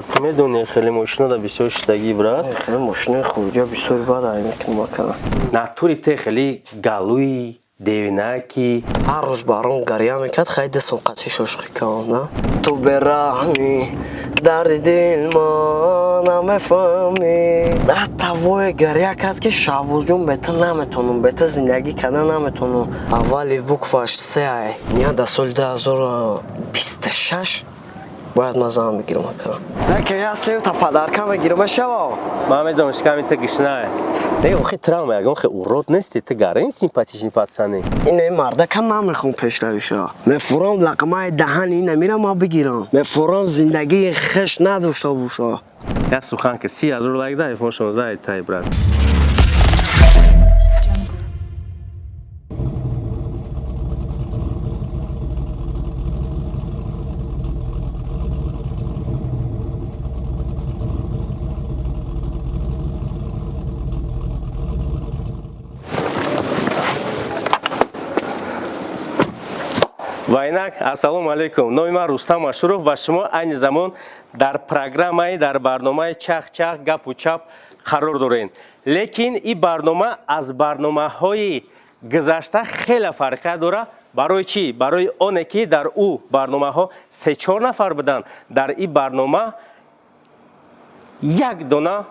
Брат, ту медонӣ, хеле мошина да бисёр шидагӣ, брат. Хеле мошинаи хуҷа бисёр бад ай мекунам, ака. Натури те хеле галуи девинаки. Ҳар рӯз баром гарья мекард, хай дастом қатъи шошқӣ кардам, на? Ту бераҳмӣ, дарди дил ма намефаҳмӣ. Тавое гарья кард, ки Шаҳбозҷон, бе ту наметонам, бе ту зиндагӣ карда наметонам. Аввали букваш се ай. Ния дар соли 2026 бояд ман зан бигирам, ака. Лекин я севта подарка мегирам, мешава? Ман медонам, шиками ту гишнае. Не, охи травма, ягон хе урод нести, ту гарин симпатичный пацаны. Ин мардака намехом пешравиша. Мефурам лақмаи даҳани ина мира ма бигирам. Мефурам зиндагии хеш надошта боша. Я сухан ки 30 000 лайк да iPhone 16 тай, брат. Ва инак, ассалому алайкум, номи ман Рустам Машуров ва шумо айни замон дар программаи, дар барномаи Чах-чах гапу чап қарор доред. Лекин ин барнома аз барномаҳои гузашта хеле фарқият дорад. Барои чӣ? Барои оне ки дар ӯ барномаҳо се-чор нафар буданд, дар ин барнома як дона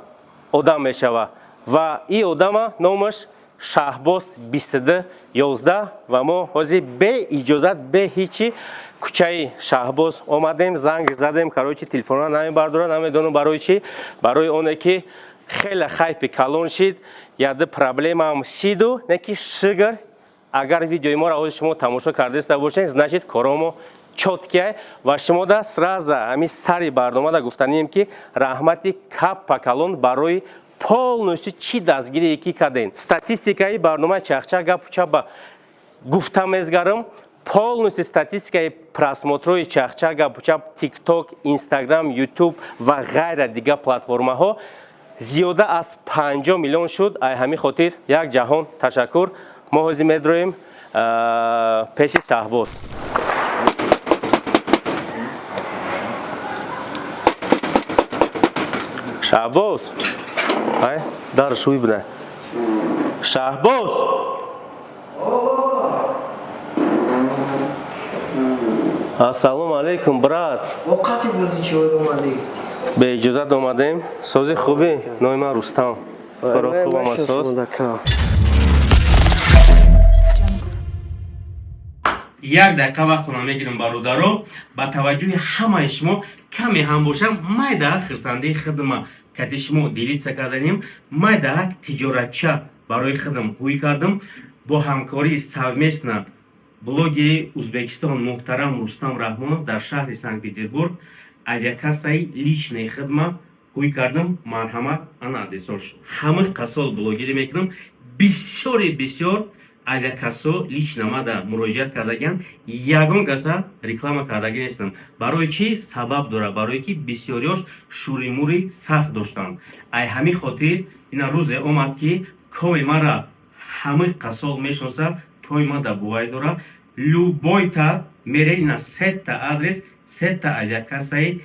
одам мешавад ва ин одама номаш Шаҳбоз 2211. Ва мо ҳозир бе иҷозат, бе ҳичи кӯчаи Шаҳбоз омадем, занг задем, короче, телефонро намебардора, намедонам барои чӣ. Барои оне ки хеле хайпи калон шид, яды проблемаам шиду не ки шигр. Агар видеои моро ҳозир шумо тамошо кардаиста бошед, значит, коромо чёткий. Ва шумо да сразу ҳамин сари барномада гуфтанием, ки раҳмати каппа калон барои полностью чӣ дастгирие ки кардем. Статистикаи барномаи Чахчах гапу чапа гуфта мезгарам, полностью статистикаи просмотрои Чахчах гапу чап, Тикток, Инстаграм, Ютуб ва ғайра дигар платформаҳо зиёда аз 50 миллион шуд. Ай ҳамин хотир як ҷаҳон ташаккур. Мо ҳозир медроем пеши Шаҳбоз. Шаҳбоз, ай дар шӯй бина. Шаҳбоз, ассалому алайкум, брат. Воқати бозӣ чӣ омадӣ? Бе иҷозат омадем. Сози, хубӣ? Номи ман Рустам. Хоро хуб омад, соз. Як дақиқа вақтона мегирам, бародаро. Ба таваҷҷӯҳи ҳамаи шумо каме ҳам бошам, майдаак хирсандии хидма кати шумо делиться карданем. Майдаак тиҷоратча барои хидм ҳуй кардам бо ҳамкории совместно блогери Узбекистон муҳтарам Рустам Раҳмонов. Дар шаҳри Санкт Петербург авиакассаи личный хидма ҳуй кардам. Марҳамат, ана адресош. Ҳамаи қасол блогерӣ мекунам, бисёри бисёр авиакассо лично мада муроҷиат кардагиан, ягон каса реклама кардагӣ нестам. Барои чӣ? Сабаб дорад, барое ки бисёриёш шӯримӯри сахт доштанд. Ай ҳамин хотир ина рӯзе омад, ки коми мара ҳамаи қассол мешноса, коми ма дар бувай дора. Любойта мере, ина сетта адрес, сетта авиакассаи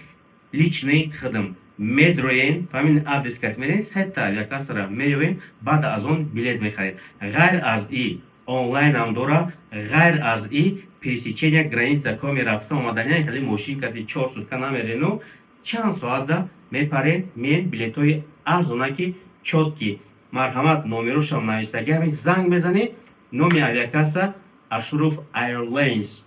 личный хидм медроен, фаҳмин, адрес кат мерен, сетта авиакассара меёвен, баъд аз он билет мехаред. Ғайр аз и онлайнам дора, ғайр аз и пересечения граница коми рафта омадани, хеле мошин кати 4 сутка намерену чанд соатда мепарен, меен, билетҳои арзонаки чёткий. Марҳамат, номерошам навистаги, ҳамин занг мезанед. Номи авиакасса Ашуров Airlines.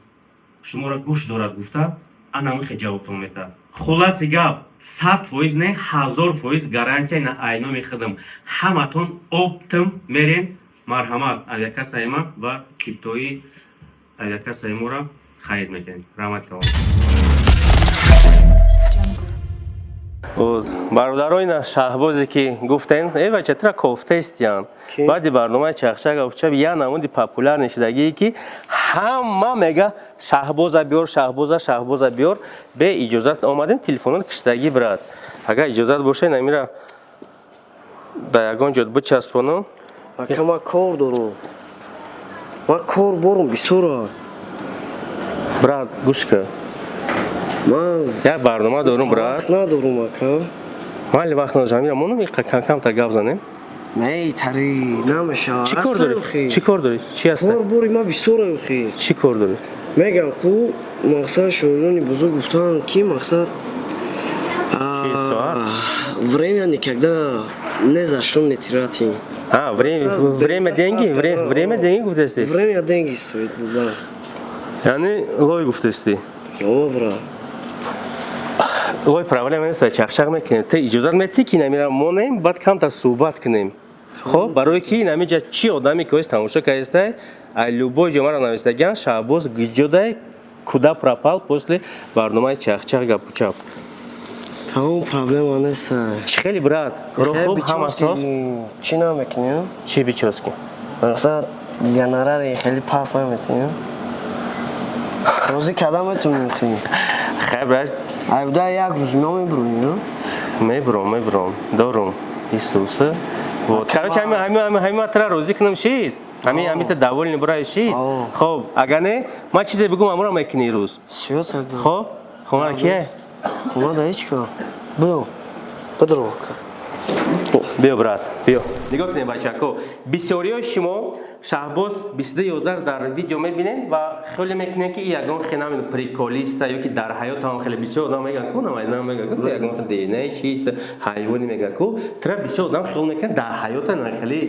Шуморо гӯш дорад гуфта, анамихе ҷавобтон метаҳад. Хулоси гап, 100% не, 1000% гарантия на айноми хидм. Ҳаматон оптом мерем. Марҳамат, авиакассаи ман ва чиптои авиакассаи моро харид мекунед. Раҳмат калом. Бародаро, ина Шаҳбозе ки гуфтем. Э бача, тура кофтаистиян. Баъди барномаи Чахчак гапчап я намуди популярный шудагие, ки ҳама мега: «Шаҳбоза биёр, Шаҳбоза, Шаҳбоза биёр». Бе иҷозат омадем, телефонот киштагӣ, брат. Агар иҷозат боша, намира дар ягон ҷо бичаспонам. Ака, ман кор дорам, ман кор борам бисёра. Брат, гӯш кар. Ман Як барнома дорум, брат. Вақт надорум, ака. Майли, вақт надорам, ҳамира монум, камтар гап занем. Не, тари намешавад. Чӣ кор дорӣ? Чӣ кор дорӣ? Чӣ ҳаста? Кор бори ма бисёр, охи. Чӣ кор дорӣ? Мегам ку, мақсад, шоирони бузург гуфтанд, ки мақсад Чи соат? Время никогда не за что не тратим. А, время, время деньги, время деньги гуфтасти. Время деньги стоит, да. Яъне лой гуфтасти. О, брат. Лой проблема нест, чақчақ мекунем. Ту иҷозат метӣ, ки намира монем, баъд камтар суҳбат кунем? Хоб, барои ки намиҷа чӣ одаме ки оист тамошо кардистай, ай любой ҷо мара навистагиан: «Шаҳбоз гиҷодай, куда пропал после барномаи чақчақ гапучап?» Тамом, проблема нест. Чӣ хели, брат? Коро хуб, ҳама соз? Чӣ намекунем? Чӣ бичоски? Мақсад, гонорари хеле паст наметиҳем. Розӣ карда метавонем хеле. Хай, брат. Айбда як рӯз намебурем. Мебуром, мебуром, дорум исуса. Вот, короче, ҳами ҳами ҳами ҳами матра розӣ кунам, шид, ҳами ҳамита довольный бурай, шид. Хоб, агар не, ман чизе бигум, амура мекунӣ рӯз? Всё тогда. Хоб, хона кие? Хона да ҳеҷ ка. Биё. Бидро. Биё, брат, биё. Нигоҳ кунед, бачако, бисёриҳои шумо Шаҳбоз 2211 дар видео мебинед ва хеле мекунед, ки ягон хе намедонам, приколиста ё ки дар ҳаёт ҳам хеле бисёр одам мегӯянд ку, намедонам, мегӯянд ку, ягон хе дене чи ҳайвоне мегӯянд ку, тра бисёр одам хиёл мекунад, дар ҳаёта на хеле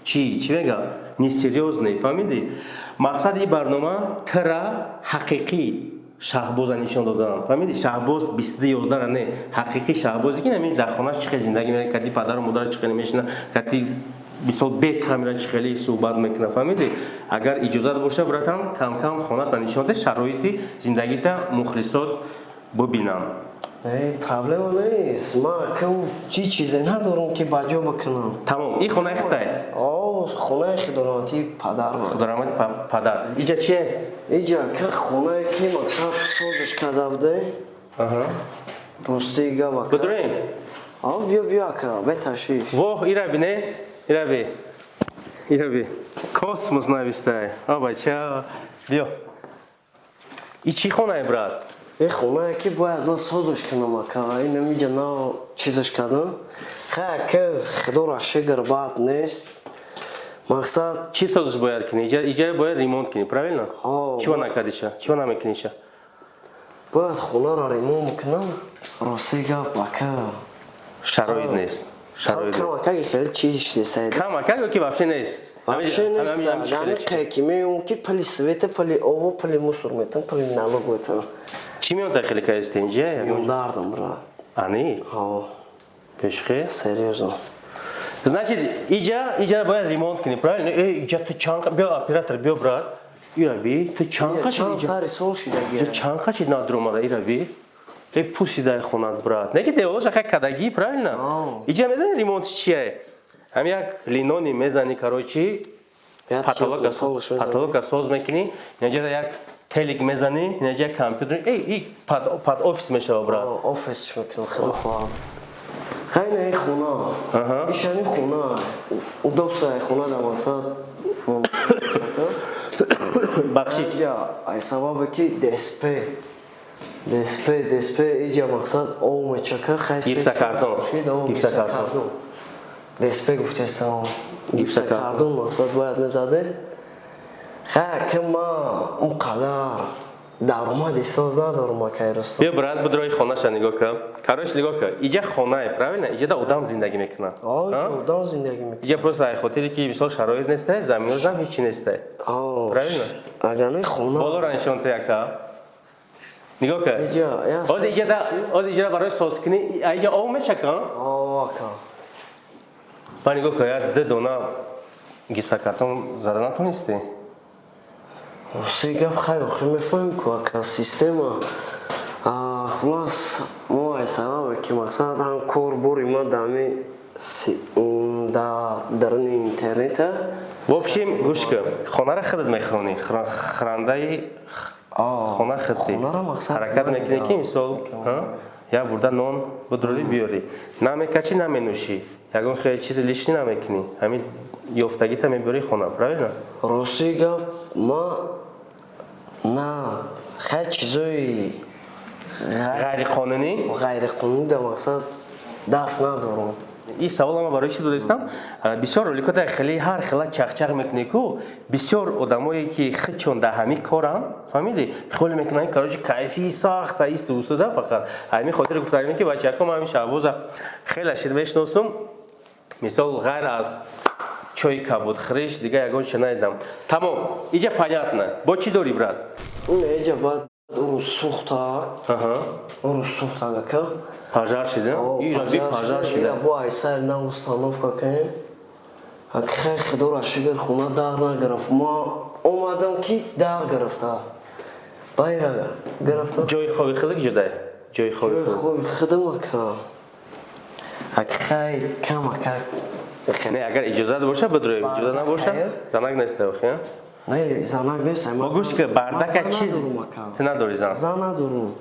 чӣ мегӯяд, несерьёзный, фаҳмидӣ? Мақсади ин барнома тра ҳақиқӣ Шаҳбоза нишон доданам, фаҳмиди? Шаҳбоз 2211-ра не, ҳақиқӣ Шаҳбозе, ки нами дар хонаш чӣ хел зиндагӣ мекунад, кати падару модар чӣ хеле мешина, кати мисол бе камера чӣ хеле суҳбат мекунад, фаҳмиди? Агар иҷозат боша, братан, камкам хоната нишон де, шароити зиндагита мухлисот бубинанд. Не, проблема нест. Ман ку чӣ чизе надорам, ки ба ҷо бикунам. Тамом, ин хонаи худай? О, хонаи худораҳматии падар ман. Худораҳмати падар. Иҷа чие? Иҷа ка хонае, ки мақсад созиш карда буде. Рости гап, ака. Бидурем? А, биё, биё, ака, беташвиш. Воҳ, ира бине, ира би, ира би, космос навистай. А, бача, биё. И чӣ хонае, брат? Е, хонае, ки бояд ман созиш кунам, ака. Ин амиҷа нав чизаш кардам. Хай, ака, худоро шукр, бад нест. Мақсад. Чӣ созиш бояд кунӣ? Иҷа бояд ремонт кунӣ, правильно? Ҳо. Чиба накардиша? Чиба намекуниша? Бояд хонаро ремонт кунам. Рости гап, ака. Шароит нест, шароит нест. Камака хеле чиз нест. Камака ё ки вообще нест? Вообще нест. Ҳамиқае, ки меём, ки пули света, пули ово, пули мусор метам, пули налог метам. Чӣ меён хеле каист инҷа? Дардам, брат. Ани? Ҳо. Пешхе? Серьёзно. Значит, иҷа бояд ремонт кунӣ, правильно? Э, иҷа ту чанд, биё, оператор, биё, брат, ира би, ту чанд қачид? Чанд сари сол шидаги. Иҷа чанд қачид надромада, ира би. Э, пусидай хонат, брат. Не ки деволаша хай кадаги, правильно? Иҷа медони ремонт чие? Ҳам як линони мезани, короче, потолока соз мекунӣ, инҷа як телик мезанӣ, инҷа як компютер, эй, и под офис мешава, брат. Офис мекунам, худо хоҳад. Хайна, ин хона. Ишани хона. Удобство хона дар мақсад. Бахшиш. Иҷа ай сабабе, ки ДСП. ДСП, ДСП иҷа мақсад об мечака, хай. Гипсокартон. Гипсокартон. ДСП гуфтесам. Гипсокартон мақсад бояд мезаде. Хай, ки ма он қадар даромади соз надорам, акай Рустам. Биё, брат, бидрои хонаша нигоҳ кун. Короче, нигоҳ кун. Иҷа хонае, правильно? Иҷада одам зиндагӣ мекунад. Одам зиндагӣ мекунад. Иҷа просто ай хотире, ки мисол шароит нестай, заминошам ҳеҷ чи нестай. Правильно? Агар не, хона. Болоро нишон те, яка. Нигоҳ кун. Иҷа, Оз иҷада, оз иҷада барои созкунӣ, иҷа об мечакам? О, ака. Ба нигоҳ кун, як ду дона гипсокартон зада натонистӣ? Се гап, хай, охир мефаҳмем ку, ака, система. Хулас, мо ай сабабе, ки мақсад ҳам кор бори ма дами да даруни интернета. В общем, гӯш кун, хонара худат мехронӣ, храндаи хона худти. Ҳаракат мекунӣ, ки мисол як бурда нон будурӣ, биёрӣ, намекачӣ, наменӯшӣ, ягон хеле чизи лишний намекунӣ, ҳамин ёфтагита мебиёрӣ хона, правильно? Рости гап, ма на хай чизои Ғайриқонунӣ. Ғайриқонунӣ дар мақсад даст надорам. Ин савол ма барои чӣ додаистам? Бисёр роликота хеле ҳар хела чахчах мекунӣ ку, бисёр одамое ки худчон дар ҳамин корам, фаҳмидӣ, хиёл мекунанд, короче, кайфи сахта истусуда. Фақат ҳамин хотир гуфтагем, ки бачако, ман ҳамин Шаҳбоза хеле шир мешиносум. Мисол, ғайр аз чойи кабудхӯриш дига ягон чи надидам. Тамом, иҷа понятно. Бо чӣ дорӣ, брат? Иҷа баъд уру сӯхтак. Уру сӯхтак, ака. Пожар шида? Ира пожар шида. Бо айсар на установка кунем. Хай, худоро шукр, хона дар нагирифт. Ма омадам, ки дар гирифта. Байра гирифта. Ҷои хоби худ куҷодай? Ҷои хоби худ? Хоби худам, ака. Хай, кам, ака. Не, агар иҷозат боша, бидроем, иҷозат набоша, занак нест охи? Не, занак нест. Гӯш ки, бардака чиз ту надори, зан? Зан надорум.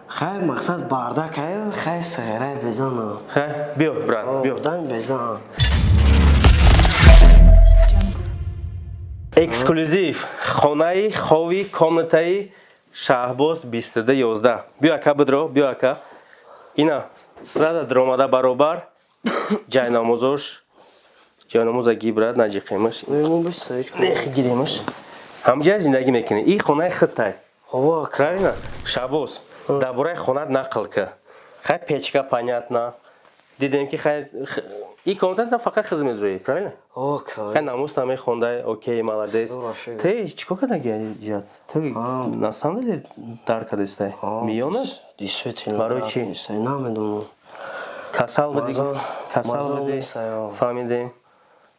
Хай, мақсад бардак, хай, сигарай безана. Хай, биё, брат, биё. Дан безан. Эксклюзив хонаи хови, комнатаи Шаҳбоз 2211. Биё, ака, бидро, биё, ака. Ина сразу даромада баробар ҷайнамозош. Ҷайнамоза ги, брат, наҷиқемаш, нехи гиремаш. Ҳамҷа зиндагӣ мекунӣ, и хонаи худтай, правильно? Шаҳбоз, дар бораи хонат нақл ка. Хай, печка понятно, дидем ки хай, и комната фақат худ медроӣ, правильно? Хай, намоз намехондай, окей, молодец. Ты чӣ кор кардаги? Ты на самом деле дар кардастай миёна? Действительно. Барои чӣ? Намедонам. Касал будӣ, касал будӣ, фаҳмидем,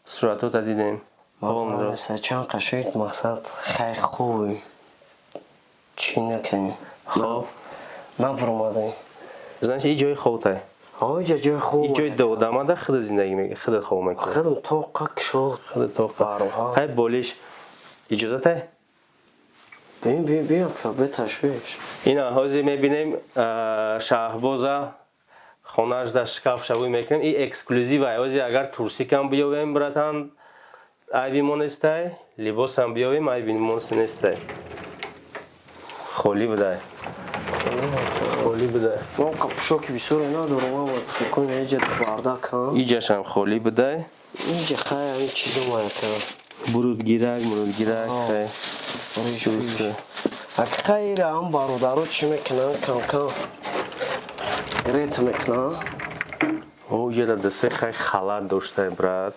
суратота дидем. Чанд қашид, мақсад, хай, хуби чӣ накунем. Хоб. Набуромадем. Значит, и ҷои хобтай? Иҷа ҷои хоб. И ҷои доодамада худ зиндагӣ, худат хоб мекунӣ? Худам тоқа кушод. Худат тоқа. Хай, болиш иҷозатай? Бин, бин, бин, беташвиш. Ина ҳозир мебинем Шаҳбоза хонааш дар шкаф шавӯй мекунем. И эксклюзива. Ҳозир агар турсикам биёвем, братан, айби мо нестай, либосам биёвем, айби мо нестай. Холӣ будай, холӣ будай. Ман пӯшоки бисёре надорам, ама пӯшокони иҷа бардак. Иҷашам холӣ будай. Иҷа, хай, ҳамин чизо маяка. Бурудгирак, мурудгирак, хай. Хай, ира ҳам бародаро чӣ мекунанд, камкам грет мекунанд. О, иҷа дасе, хай, халат доштай, брат.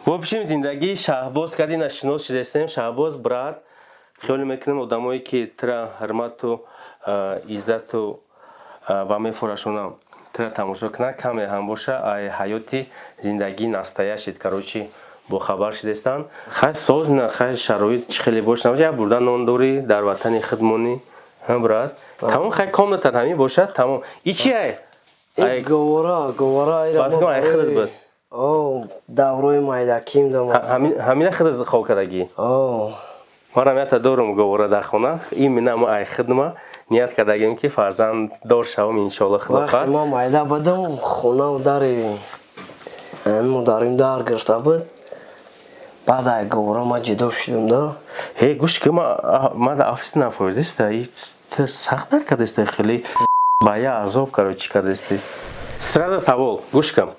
В общем, зиндагии Шаҳбоз кади нашинос шидастем. Шаҳбоз, брат, хиёл мекунем, одамое ки тра ҳурмату иззату ва мефурашонам, тра тамошо кунанд, каме ҳам боша, ай ҳаёти зиндагии настоящий, короче, бохабар шидастанд. Хай, соз на, хай, шароит чӣ хеле бош набоша, як бурда нон дорӣ, дар ватани худ монӣ, брат. Тамом, хай, комнатат ҳамин бошад, тамом. И чи ай? Говора, говора. Ай худат буд? Даврои майдаким. Ҳамина худат хоб кардагӣ? Манам ята дорум говора дар хона. Именно ма ай хидма ният кардагим, ки фарзанддор шавам, иншоалло, худо. Вақте ма майда будам, хонау дари модарим дар гирифта буд. Баъд ай говора ма ҷудо шудам да. Ҳе, гӯш ки, ма да афти нафоидаста, сахт дар кардастай, хеле ба я азоб, короче, кардасти. Сразу савол, гӯш кам.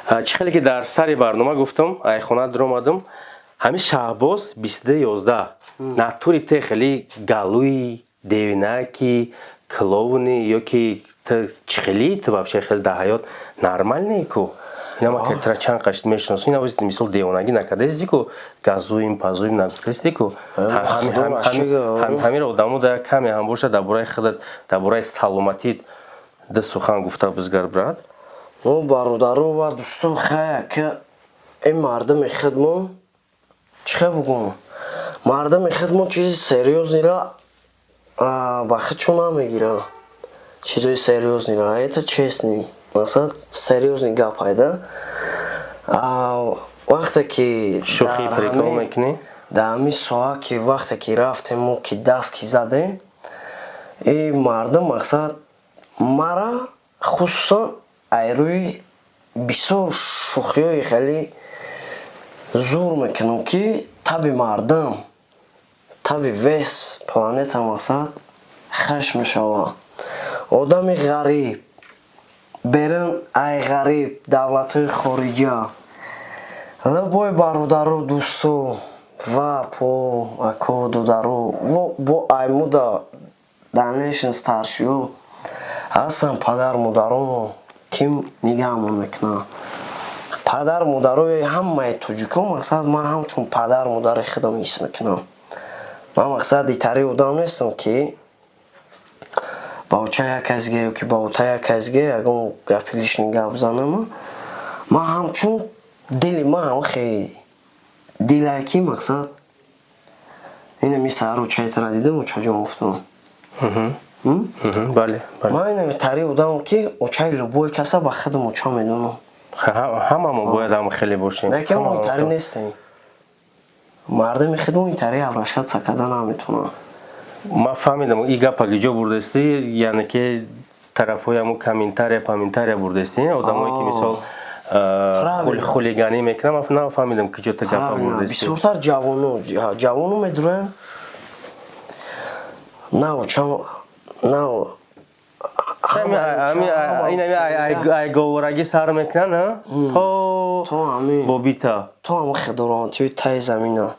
Чӣ хеле ки дар сари барнома гуфтам, ай хона дуромадам, ҳамин Шаҳбоз 2211 натури те хеле галӯи девинаки, клоуни ё ки чӣ хели ту вообще хеле дар ҳаёт нормальный ку? Ина ма тра чанд қашт мешиносам, ина мисол девонагӣ накардасти ку, газуим пазуим нагуфтасти ку. Ҳамиро одамо да каме ҳам боша, дар бораи худат, дар бораи саломатит ду сухан гуфта бизгар, брат. Мо, бародаро ва дӯстон, хая ки ин мардуми худмон, чӣ хел бугум, мардуми худмон чизи серьёзный ро ба худшон намегиранд, чизои серьёзный ро. Это честный, мақсад, серьёзный гап айда. Вақте ки шӯхӣ, прикол мекунӣ? Дар ҳамин соҳа ки вақте ки рафтем, мо ки даст ки задем, и мардум, мақсад, мара хусусан ай рӯи бисёр шӯхиҳои хеле зур мекунам, ки таби мардум, таби весь планета, мақсад. Хаш мешава. Одами ғариб, берун ай ғариб, давлатҳои хориҷа, любой бародару, дӯсту ва по аку, додару, бо аймуда дальнейшем старший ҳастан, падар модароно ким нигаҳмон мекунад? Падар модарои ҳамаи тоҷико, мақсад, ман ҳамчун падар модари худам ҳис мекунам. Ман, мақсад, итари одам нестам, ки ба оча як касге ё ки ба ота як касге ягон гапи лишний гап занам. Ман ҳамчун дили ман ҳам хеле дилае, ки, мақсад, инами саҳар очаи дидам, очаҷон, гуфтам. Бале. Ман инами тари одамам, ки очаи любой каса ба худам оча медонам. Ҳамамо бояд ҳам хеле бошем. Лекин мо итари нестем. Мардуми худмо итари обращаться карда наметавонанд. Ман фаҳмидам, и гапа ҷо бурдастӣ, яъне ки тарафҳои ҳамун комментария, паментария бурдастӣ, одамое ки, мисол, хулиганӣ мекунам. Ман нафаҳмидам, ки ҷо та гапа бурдастӣ. Бисёртар ҷавоно медуроям, на очам, на. Айговорагӣ сар мекунанд то бобита. То ҳама хедоронтиҳои таи замина.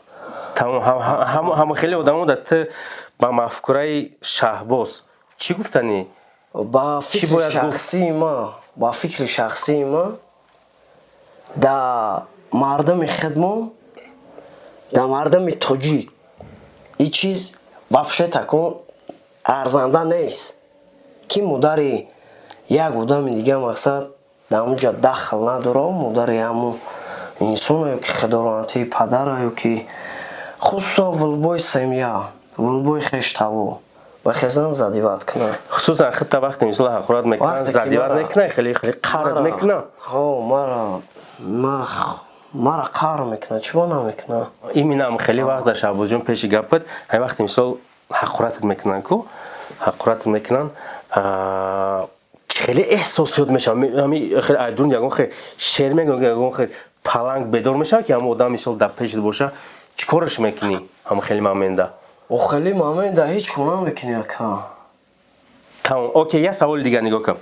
Ҳама хеле одамо да ту ба мафкураи Шаҳбоз чӣ гуфтанӣ? Ба фикри шахсии ма, ба фикри шахсии ма, да мардуми худмо, да мардуми тоҷик ин чиз вообще такон арзанда нест, ки модари як одами дига, мақсад, дар онҷа дахл надора, модари ҳамун инсона ё ки худоронатии падара, ё ки хусусан в любой семья, в любой хештаво ба хезан задевать кунад. Хусусан хита вақте, мисол, ҳақорат мекунад, задевать мекунад, хеле хеле қард мекунад. Ҳо, мара қаҳр мекунад, чӣ бо намекунад? Иминам хеле вақт да, Шаҳбозҷон, пеши гапат, ҳамин вақте, мисол, ҳақоратат мекунанд ку, ҳақоратат мекунанд, хеле эҳсосиёт мешавад. Хеле айдун ягон хел шер мегӯяд, ягон хел паланг бедор мешавад, ки ҳамон одам, мисол, дар пешат боша, чӣ кораш мекунӣ ҳамон хеле момента? Хеле момента ҳеҷ кор намекунӣ, ака. Тамом, окей, як саволи дига, нигоҳ кун.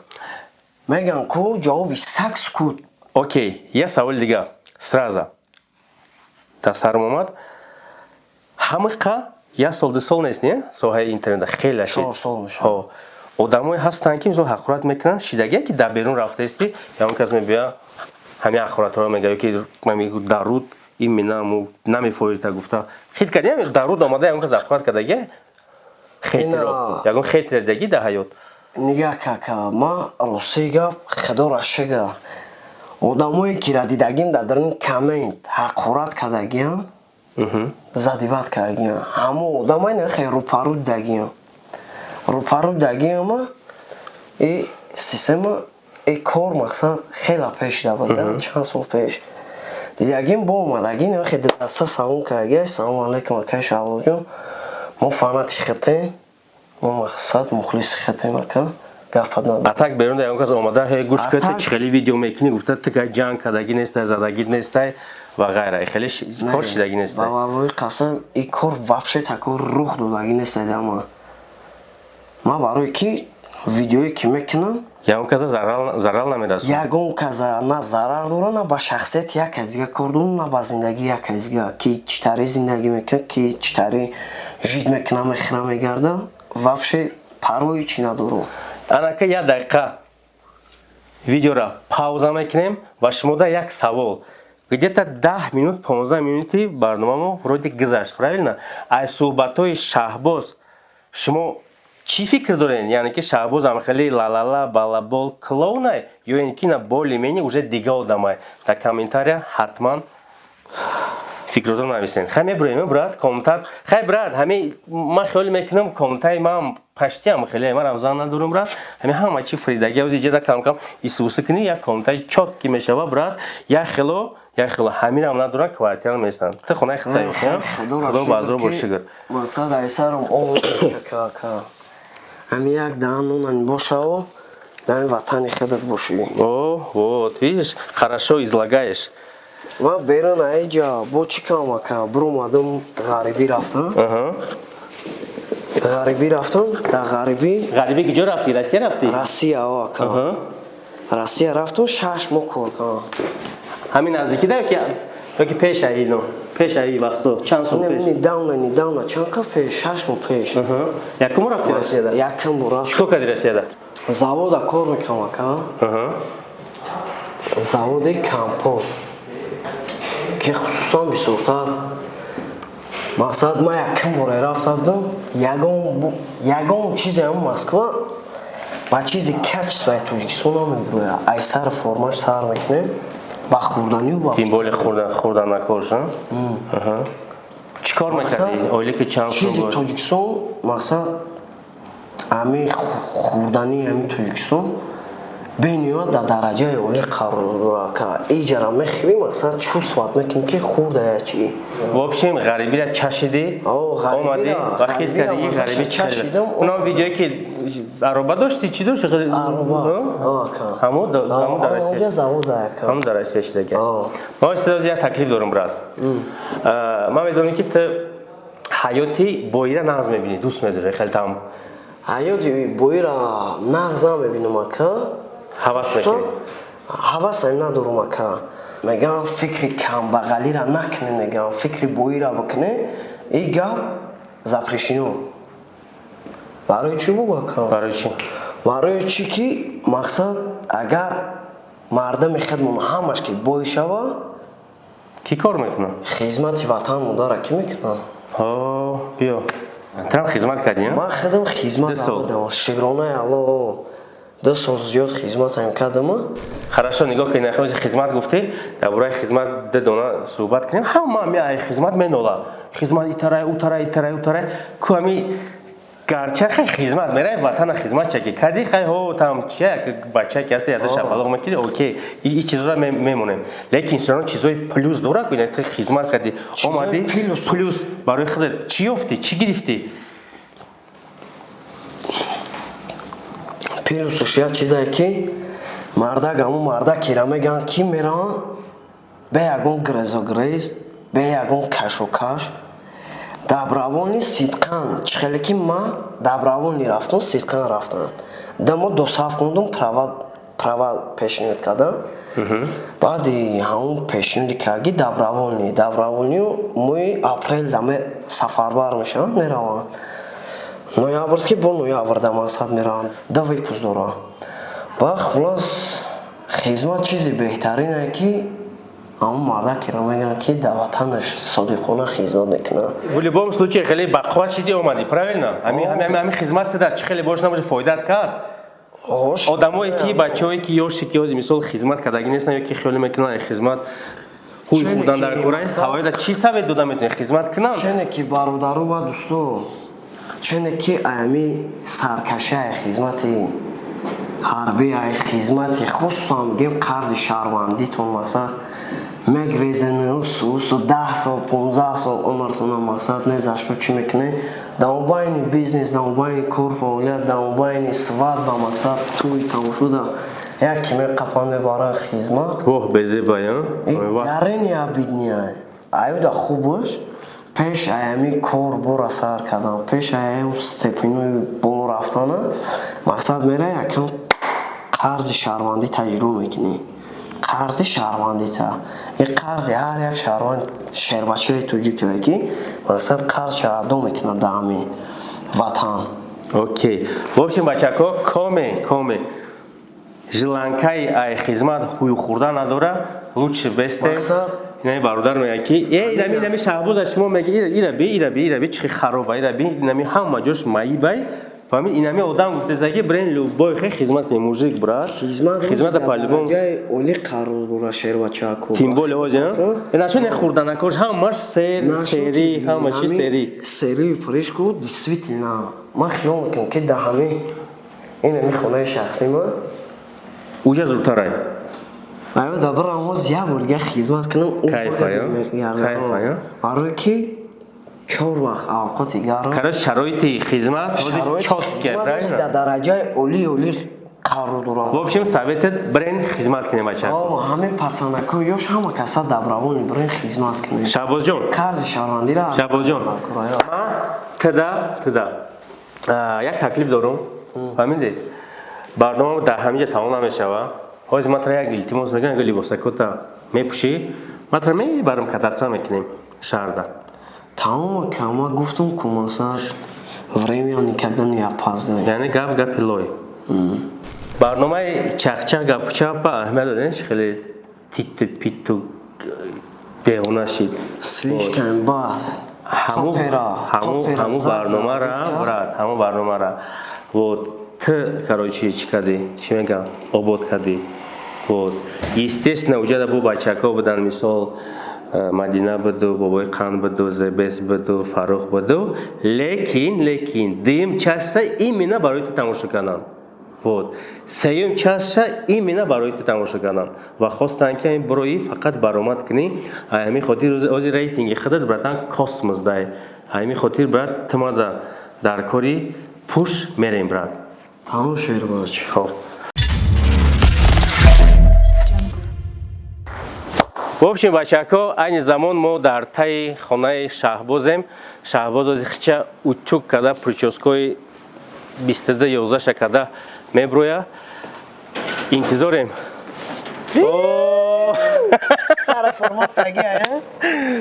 Мегӯям ку, ҷавоби сак сукут. Окей, як саволи дига сразу дар сарам омад. Ҳамиқа як сол, 2 сол нест, не, соҳаи интернета хеле ашид. 4 сол мешавад. Одамое ҳастанд, ки, мисол, ҳақорат мекунанд, шидагие, ки дар берун рафтаисти, ягон кас мебиёя, ҳамин ҳақоратҳоро мега, ки даруд именно намефорита гуфта хит кардем, даруд омада, ягон кас ҳақорат кардагия, хетеро, ягон хетере дагӣ дар ҳаёт? Нигаҳ кака, ма рости гап, худоро шукр, одамое ки ра дидагим, дар даруни коммент ҳақорат кардагиам, задевать кардагиам, ҳамон одамай нахе рӯпарӯ дидагиам, рӯпарӯ дидагиама. И система, и кор, мақсад, хела пеш равад. Чанд сол пеш дидагим, бо омадагӣ нахе даста салом кардагия: «Салому алайкум, акай Шаҳбозҷон, мо фанати хитем, мо, мақсад, мухлиси хитем, ака, гапат надор». А так берун ягон кас омада: «Ҳе, гӯш кӯ, чӣ хеле видео мекунӣ», гуфта, ту ҷанг кардагӣ нестай, задагӣ нестай ва ғайра, хеле кор шидагӣ нестай? Ба валлоҳи қасам, и кор вообще тако рух додагӣ нестай ма. Ман барои ки видеое ки мекунам, Ягон каса зарар намерасонад? Ягон каса на зарар дора, на ба шахсияти як кас дига кор дорам, на ба зиндагии як кас дига, ки чӣ тари зиндагӣ мекунад, ки чӣ тари жить мекунам, мехӯрам, мегардам, вообще парвои чӣ надорам. Анака, як дақиқа видеора пауза мекунем ва шумода як савол. Где-то 10 минут, 15 минути барномамо вроде гузашт, правильно? Аз суҳбатҳои Шаҳбоз шумо чӣ фикр доред? Яъне ки Шаҳбоз ам хеле лалала балабол клоунай ё ин ки на, более-менее уже дига одамай? Дар комментария ҳатман фикрото нависен. Хай, мебурем, брат, комментар. Хай, брат, ҳами ман хиёл мекунам, комментаи ман паштиам хеле, ман рамзан надорам, брат. Ҳами ҳама чи фридаги ози ҷеда кам-кам исусы кунӣ, як комментаи чёткий мешава, брат. Як хело, як хело ҳаминам надоран, квартира местанд. Ту хонаи хитай, худо базор бо шукр. Мақсад, айсарам ка ҳами як даҳан нонани бошао, дар ватани худат бошӣ. О, вот видишь, хорошо излагаешь. Ман берун аиҷа бо чӣ кам, ака, биромадам, ғарибӣ рафтам. Ғарибӣ рафтам, дар ғарибӣ. Ғарибӣ куҷо рафтӣ? Россия рафтӣ? Россия, о, ака. Россия рафтам, 6 моҳ кор кардам. Ҳамин наздикӣ да ёки пеш аино, пеш аи вақто, чанд сол пеш? Недавно, недавно, чанд қад пеш, 6 моҳ пеш. Якум бор рафти Россияда? Якум бор рафтам. Чикор кардӣ Россияда? Завода кор мекардам, ака. Заводи компот, ки хусусан бисёртар, мақсад, ман якум боре рафта будам, ягон чизе ам Москва ба чизи качество и Тоҷикистон намебирояд. Ай сари формаш сар мекунем, ба хӯрданию ба Тем более хӯрдан накош. Чӣ кор мекардӣ? Оила ки чанд? Чизи Тоҷикистон, мақсад, ами хӯрдании ами Тоҷикистон бениҳоят дар дараҷаи олӣ қарор дорад, ка иҷара мехӯрӣ, мақсад, чувствовать мекунӣ, ки хӯрдая чӣ. В общем, ғарибира чашидӣ, омадӣ ва хит кардӣ, ғарибӣ чашидам. Унам видеое ки ароба дошти, чӣ дошти? Ҳамун дар Россия шидаги. Ман истиdoз як таклиф дорам, брат. Ман медонам, ки ту ҳаёти боира нағз мебинӣ, дӯст медорӣ хеле там. Ҳаёти боира нағз намебинам, ака. Ҳавас мекунӣ? Ҳавасам надорум, ака. Мегӯям, фикри камбағалира накунӣ, мегӯям, фикри боира бикунӣ. И гап запрещено. Барои чӣ бугу, ака? Барои чӣ? Барои чӣ ки, мақсад, агар мардами хидмон ҳамаш ки бой шава, Кӣ кор мекунад? Хизмати ватан модара кӣ мекунад? Биё, трам хизмат кардӣ? Ман худам хизмат кардам, шукронаи Алло, 2 сол зиёд хизматам кардам. Хорошо, нигоҳ кунед, нахози хизмат гуфтӣ, дар бораи хизмат ду дона суҳбат кунем. Ҳама ами ай хизмат менола, хизмат итарай, утарай, итарай, утарай ку. Ами гарча хай хизмат мерай, ватана хизмат чаки кади, хай ҳо там чия бача ки аста, яда шапалоқ мекиди, окей, и чизора мемонем, лекин инсонон чизои плюс дорад. Ку хизмат кардӣ, омадӣ, плюс барои худат чӣ ёфтӣ, чӣ гирифтӣ? Плюсш як чизае, ки мардак, ҳамун мардакера мегӯянд, ки мераванд бе ягон грезогрез, бе ягон кашокаш, добровольно, сидқан. Чӣ хеле ки ман добровольно рафтам, сидқан рафтам, дамо досаф хондум, права пешниҳод кардам. Баъди ҳамун пешниҳоди карги, добровольно моҳи апрел даме сафарбар мешаванд, мераванд. Ноябрьский бо ноябр да, мақсад, мераванд, да выпуск доранд. Ба хулос, хизмат чизи беҳтарине, ки ҳамун мардакеро мегӯянд, ки дар ватанаш содиқона хизмат мекунад. В любом случае хеле бақувват шиди, омадӣ, правильно? Ҳами хизмат да чӣ хеле бош набоши, фоидат кард. Одамое ки, бачаҳое ки ёши, ки ҳози мисол хизмат кардагӣ нестанд ё ки хиёле мекунанд, хизмат ҳуй хӯрдан дар кора, ҳавояда чӣ совет дода метавонед, хизмат кунанд? Чене ки, бародару ва дӯсто, чене ки аями саркашаи хизмати ҳарбӣ, ай хизмати, хусусан мегӯем, қарзи шаҳрвандитон, мақсад, мегрезен, усу 10 сол, 15 сол умртона, мақсад, незашу чӣ мекунед, дар мобайни бизнес, дар мобайни кор, фаъолият, дар мобайни свадьба, мақсад, тӯй тамошода, як меқапан, мебаранд хизмат. Воҳ, безебая. Гарени обидния аюда хубаш. Пеш аями кор бора сар кардам, пеш аями степень ои боло рафтана, мақсад, мера якам қарзи шаҳрвандӣ таҷриба мекунӣ. Қарзи шаҳрвандита, ин қарзи ҳар як шаҳрванд, шербачаи тоҷикае, ки, мақсад, қарзша адо мекунад дар ҳамин ватан. Окей, в общем, бачако, коме желанкаи ай хизмат ҳуй хӯрда надора, лучше бесте. Инами бародар мегӯяд, ки э инами Шаҳбоза шумо меги, ира би, ира би, ира би, чихи хароба, ира би, инами ҳама ҷош маибай. Фаҳмид, инами одам гуфтеса, ки брен, любой хе хизмат кунем, мужик, брат. Хизмат по-любому олӣ қарор дора, шербачако. Тем более ози нашо не хӯрданакош, ҳамаш сер, сери, ҳама чи сери. Сери фрешку. Действительно, ман хиёл мекунам, ки дар ҳами инами хонаи шахсӣ ма Уҷа зудтарай. Аю да бирам, оз як бор дига хизмат кунам. Кайфая. Барое ки чор вақт авқоти гарм. Короче, шароити хизмат чётко дар дараҷаи олӣ, олӣ қарор дорад. В общем, советет: брен хизмат кунем, бача. Ҳамин пацанакҳо ёш, ҳама каса добровольно брен хизмат кунем. Шаҳбозҷон. Қарзи шаҳрвандира. Шаҳбозҷон, ма тда тда Як таклиф дорум, фаҳмидед? Барнома дар ҳаминҷа тамом намешава. Ҳозир ман тара як илтимос мекунам, агар либосакота мепӯшӣ, ман тара мебарам, кататься мекунем шаҳрда. Тамом, ака, ман гуфтам ку, мақсад, время никогда не опаздывает. Яъне гап гапи лой. Барномаи чахчах гапучапа аҳамият додем, хеле титту питту девона шид. Слишком бад. Ҳамун барномара, брат, ҳамун барномара, вот, ты, короче, чӣ кардӣ, чӣ мегам, обод кардӣ. Вот, естественно, уҷада бо бачаҳо буданд, мисол, Мадина буду, Бобои Қанд буду, Зебес буду, Фаррух буду, лекин дуюм часта именно барои ту тамошо карданд. Вот, сеюм часта именно барои ту тамошо карданд ва хостанд, ки ин бирои фақат баромад кунӣ. Ҳамин хотир ҳозир рейтинги худат, братан, космос дай. Ҳамин хотир, брат, тумада дар кори пуш мерем, брат. Тамом, Шербоч. Хоб. В общем, бачаҳо, айни замон мо дар таи хонаи Шаҳбозем. Шаҳбоз ози хича утюг карда, прическои 22 11 карда меброя. Интизорем. Сара форма саги,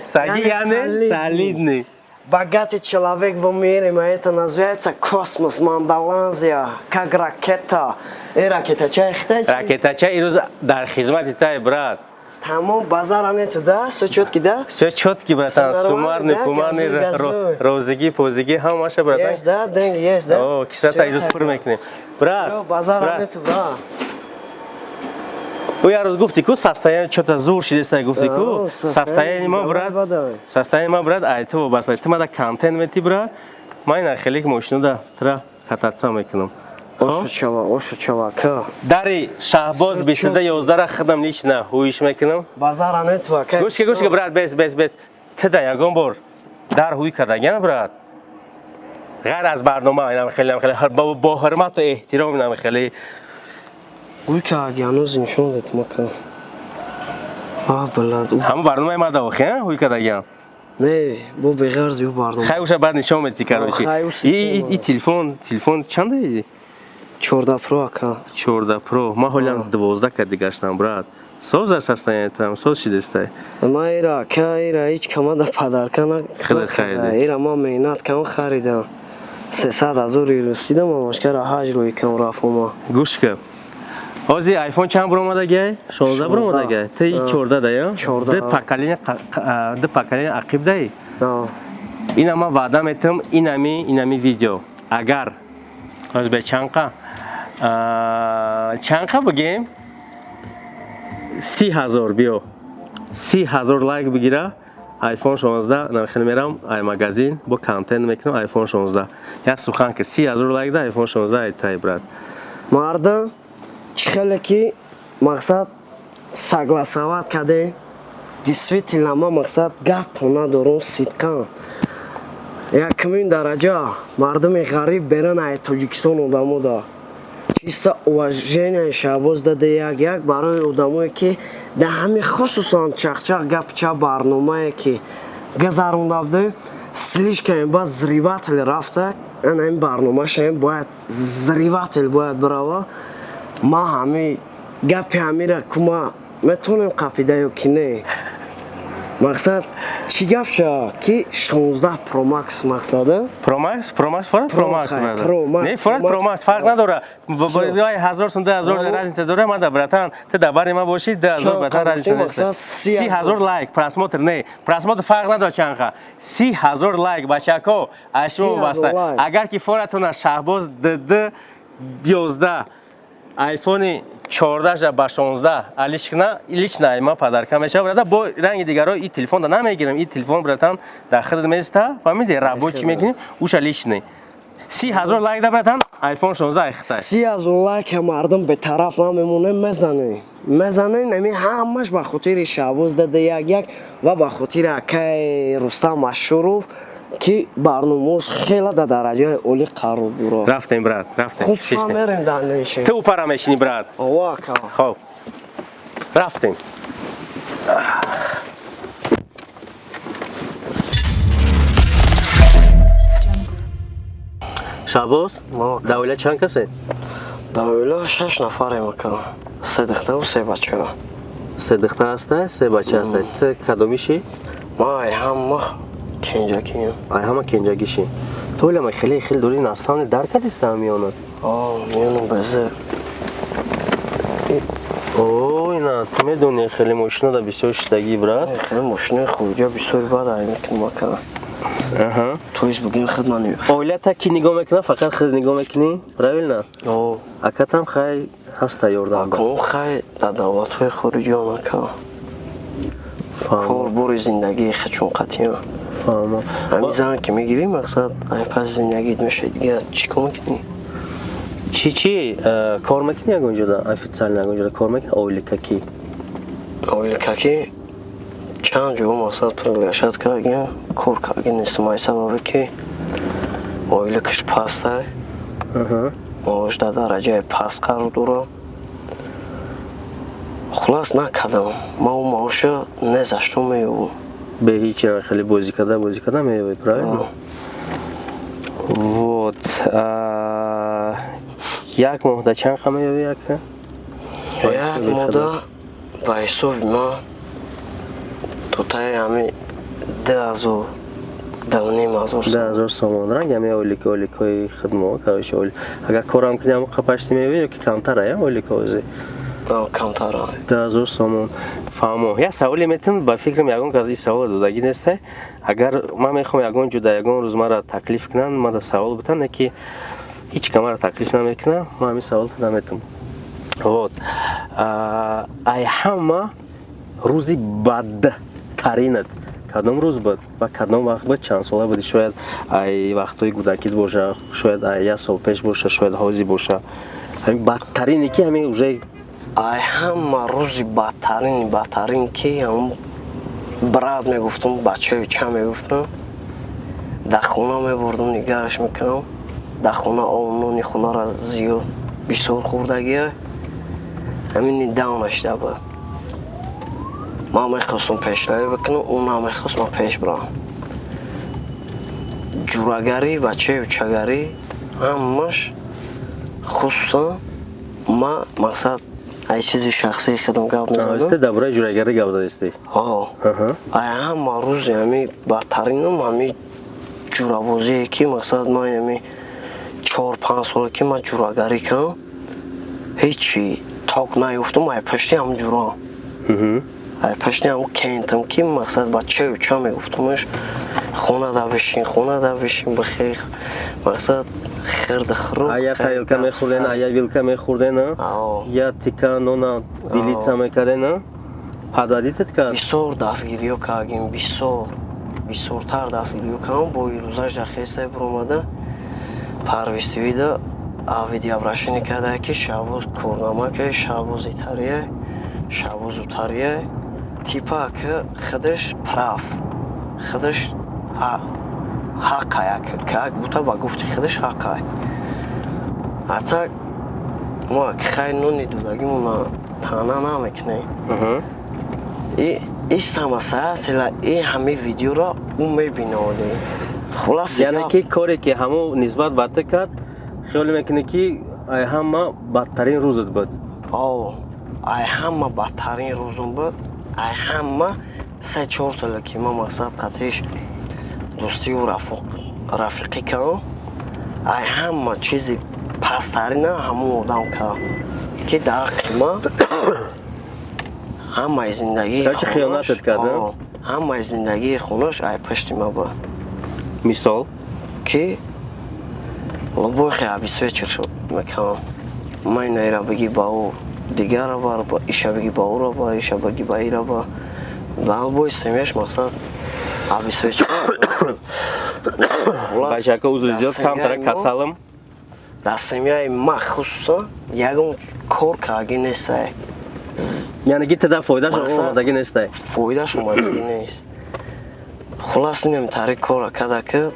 Саги, яъне солидный. Богатый человек в мире, это называется космос, мандаланзия, как ракета. Э, ракета чай хитай? Ракета чай ирӯз дар хизмати тай, брат. Тамом, базара нету, да? Все четки, да? Все четки, братан. Сумарный, пумарный, розыги, позиги, ҳамаша, братан. Есть, да? Деньги есть, да? О, кисата ирӯз пур мекунем. Брат, базара нету, брат. Ӯ як рӯз гуфти ку, состояние чё-то зур шидеста, гуфти ку, состояние ма, брат, состояние ма, брат, ай ту вобаста. Ту мада контент мети, брат. Ман ина хеле мошинуда тра кататься мекунам. Ошучава, ошучава, ка. Дари Шаҳбоз 22 11-ра худам лично ҳуиш мекунам. Базара нету, ака. Гӯшки, гӯшки, брат, бес, бес, бес. Ту да ягон бор дар ҳуй кардагиам, брат? Ғайр аз барнома, инам хеле, хеле бо ҳурмату эҳтиром, инам хеле. Ҳуй кардагӣ, ҳанӯз нишон дед мака. А, блядь. Ҳамон барномаи ма да охи, ҳуй кардагиам. Не, бо беғарзи ӯ барнома. Хай, уша баъд нишон медиҳӣ, короче. И телефон, телефон чанда? 14 Про, ака. 14 Про. Ман ҳолиам 12 кади гаштам, брат. Соз аст состояниятам, соз шидестай. Ман ира, ака, ира ҳеҷ камада подарка на. Худат харидӣ. Ира ман меҳнат кам харидам. 300 000 русидам, амашкара ҳаҷ рӯи кам рафт ма. Гӯш кар. Ҳозир айфон чанд буромадагай? 16 буромадагай. Ти 14 дая? 14. Ду поколение, ду поколение ақиб даи. Ина ман ваъда метам, инами видео. Агар ҳозир бе чанқа чанқа бигем, 30 000, биё, 30 000 лайк бигира, iPhone 16 нахел мерам ай магазин, бо контент мекунам iPhone 16. Як сухан ки, 30 000 лайк да iPhone 16 ай тай, брат. Мардам чӣ хеле ки мақсад согласовать кардем, действительно, ман мақсад гапто надорум, сидқан якумин дараҷа мардуми ғариб беран ай Тоҷикистон одамо да чисто уважение Шаҳбоз даде, як як барои одамое ки дар ҳамин, хусусан чахчах гапча барномае ки гузаронда будем, слишком баъд взрыватель рафта. Ана ин барномашаем бояд взрыватель бояд бирава. Ман ҳами гапи ҳамира кума метавонем қапида ё ки не? Мақсад чӣ гап шава ки 16 Pro Max мақсада? Pro Max, Pro Max, форат Pro Max. Не, форат Pro Max фарқ надора. Ҳазор сум, 2000 разница дора, ман да, братан, ту дар бари ман бошӣ, 2000, братан, разница нест. 30 000 лайк, просмотр не. Просмотр фарқ надора чанқа. 30 000 лайк, бачако, аз шумо вобаста. Агар ки форатона Шаҳбоз ДД 11 айфони 14 ба 16 алишкна, лично ма подарка мешава, брата. Бо ранги дигаро и телефон да намегирам, и телефон, братан, дар худат места, фаҳмиди, рабочий мекунӣ, уша личный. 30 000 лайк да, братан, iPhone 16 ай хитай. 30 000 лайк, мардум бетараф намемоне, мезане, мезане. Нами ҳамаш ба хотири Шаҳбоз даде, як як ва ба хотири акаи Рустам Машуров, ки барномаош хела дар дараҷаи олӣ қарор дорад. Рафтем, брат, рафтем. Хусусан мерем дар нишин. Ту упара мешини, брат. Ова, ака. Хоб, рафтем. Шаҳбоз, дар оила чанд касе? Дар оила шаш нафарем, ака, се духтару се бача. Се духтар ҳаста, се бача ҳаста. Ту кадомишӣ? Ман ай ҳама кенҷакиям. Ай ҳама кенҷагишӣ. Ту олама хеле хеле дори, насани дар кардиста миёнат. Миёнам безе. О, ина ту медонӣ, хеле мошинада бисёр шидагӣ, брат. Хеле мошинаи хуҷа бисёр бад ай мекунам, ака. То есть бугем хидмани. Оилата ки нигоҳ мекунад? Фақат худ нигоҳ мекунӣ, правильно? Акатам хай ҳаста ёрдам? Акон хай дар давлатҳои хориҷиён, ака, кор бори зиндагии хачун қатъиан. Фаҳмо. Ҳамин зан ки мегирӣ, мақсад, ай пас зиндагит мешавад, дига чӣ кор мекунӣ? Чӣ кор мекунӣ? Ягон ҷода официально, ягон ҷода кор мекунӣ? Ойликакӣ? Ойликакӣ чанд ҷо, мақсад, приглашать кардагиам, кор кардаги нестам, ай сабабе ки ойликаш пастай, маош дар дараҷаи паст қарор дорам. Хулас, накардам. Ман он маоша незашто меёбам. Бе ҳеҷ хеле бозӣ карда, бозӣ карда меёбед, правильно? Вот як моҳда чанд қа меёбӣ, ака? Як моҳда ба ҳисоби ман то таи ҳами 2000, 2500. 2000 сомон. Ранг ҳами ойлик, ойликҳои хидмо, короче, агар корам кунӣ, ҳамон қа пашти меёбӣ ё ки камтара я ойликҳо ози? Камтара. 2000 сомон. Фаҳмо. Як саволе метавон, ба фикрам, ягон кас ин саволо додагӣ несте. Агар ман мехоҳам ягон ҷо ягон рӯз маро таклиф кунанд, мара савол битан, ки ҳеҷ ка маро таклиф намекунад, ман ҳамин саволро наметавонам. Вот ай ҳама рӯзи бадтаринат кадом рӯз буд ва кадом вақт буд, чанд сола будӣ? Шояд ай вақтҳои кӯдакит боша, шояд ай як сол пеш боша, шояд ҳозир боша. Ҳамин бадтарине ки ҳамин уже. Ай ҳама рӯзи бадтарини бадтарин ки ҳамн брат мегуфтум, бачаи ча мегуфтам, дар хона мебурдум, нигаҳаш мекунам. Дар хона нони хонара зиёд бисёр хӯрдагия. Ҳамин недавно шида буд. Ман мехостум пешравӣ бикунам, ӯ намехост ман пеш бирам. Ҷурагарӣ, бачаи учагарӣ, ҳамаш, хусусан ма, мақсад, ай чизи шахсии худам гап мезанам. Дар бораи ҷурагарӣ гап задистӣ? Ай ҳама рӯзи ҳами бадтаринам ҳами ҷурабозие ки, мақсад, ман ҳами 4-5 соле ки ман ҷурагарӣ кардам, ҳечи ток наёфтум. Ай пашти ҳам ҷурам, ай пашти ҳам кентам ки, мақсад, бачаи уча мегуфтумаш: хонада бишин, хонада бишин, бихех, мақсад, хирди хурӯ. Я тарелка мехӯрден, я вилка мехӯрден, я тика нона делиться мекарден, подводить кард. Бисёр дастгириё кардем, бисёр, бисёртар дастгириё кардам. Бо ирӯзаш дахеса биромада парвистивида видеообращение карда ки Шаҳбоз корнамакай, Шаҳбоз итария, Шаҳбоз утария, типа ки худаш прав, худаш ҳаққай, как будто ба гуфти худаш ҳаққай. А так мо хай нони додагимона таъна намекунем. И самостоятельно и ҳамин видеоро ӯ мебиноди. Хулас. Яъне ки коре ки ҳамо нисбат ба ту кард, хиёл мекунӣ ки ай ҳама бадтарин рӯзат буд? О, ай ҳама бадтарин рӯзум буд. Ай ҳама 3-4 сола ки ман, мақсад, қатиш дӯстию рафиқӣ кардам, ай ҳама чизи пасттарина ҳамон одам кард ки дар ҳаққи ман ҳамаи зиндагии Короче, хиёнатат кард, а? Ҳамаи зиндагии хонаш ай пашти ман буд. Мисол? Ки любой хе обеспечить шуд мекардам. Ман инайра бигӣ, ба ӯ дигара бар, иша бигӣ, ба ӯра бар, иша бигӣ, ба ира бар, ба любой семья ш, мақсад, обеспечить. Бачака, узр зиёд, камтара касалам. Дар семья и ма хусусан ягон кор кардаги нестай. Яъне ки тада фоидааш омадагӣ нестай? Фоидааш омадагӣ нест. Хулас, инам тари кора карда ки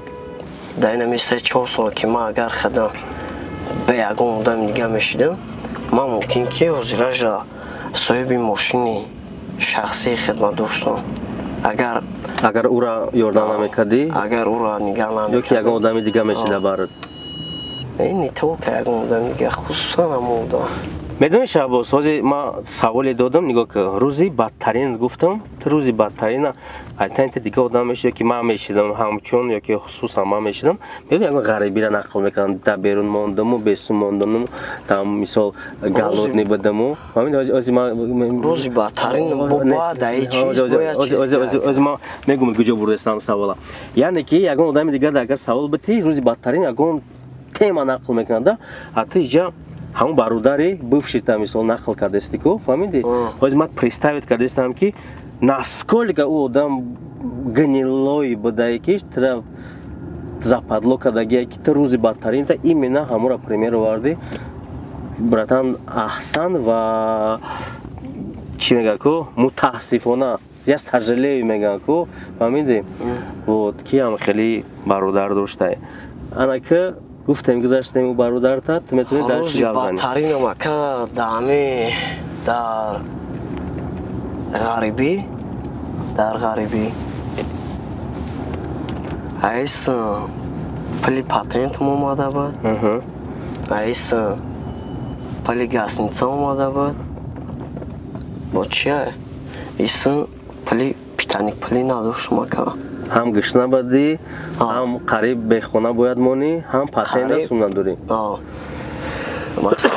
дар инами 3-4 сола ки ман агар худам бе ягон одами дига мешидам, ман мумкин ки ҳозиража соҳиби мошини шахсии хидмат доштам, агар Агар ӯра ёрдам намекардӣ? Агар ӯра нигаҳ Ё ки ягон одами дига мешида барат. Не только ягон одам дига, хусусан ҳамон одам. Медонӣ, Шаҳбоз, ҳозир ман саволе додам, нигоҳ ки, рӯзи бадтарин гуфтам, ту рӯзи бадтарина айтан ти дига одам мешид, ки ман мешидам ҳамчун, ё ки хусусан ман мешидам. Медонӣ, ягон ғарибира нақл мекардам, дар берун мондаму, бесум мондаму, там, мисол, голодный будаму. Ҳозир ман Рӯзи бадтарин бояд ай чиз бояд чиз. Ҳозир ман мегӯм, куҷо бурдастам савола. Яъне ки ягон одами дигар агар савол битӣ, рӯзи бадтарин ягон тема нақл мекунада, а ту иҷа ҳамон бародари бывший та, мисол, нақл кардасти ку, фаҳмидӣ? Ҳозир ман представить кардастам, ки насколько ӯ одам гнилой будае, ки тра западло кардагие, ки ту рӯзи бадтаринта именно ҳамонро пример овардӣ. Братан, аҳсан. Ва чӣ мегӯяд ку, мутаассифона, я сожалею мегӯяд ку, фаҳмидӣ? Вот ки ҳам хеле бародар доштае. Ана ки гуфтем, гузаштем ӯ бародарта, ту метавонӣ дар чӣ Рӯзи гап занӣ? бадтаринам, ака, даами дар ғарибӣ айс пули патентам омада буд, айс пули гостиница омада буд, бо чия ис пули питание, пули надоштум, ака. Ҳам гушна бадӣ, ҳам қариб бехона бояд монӣ, ҳам патента сум надорӣ. Мақсад,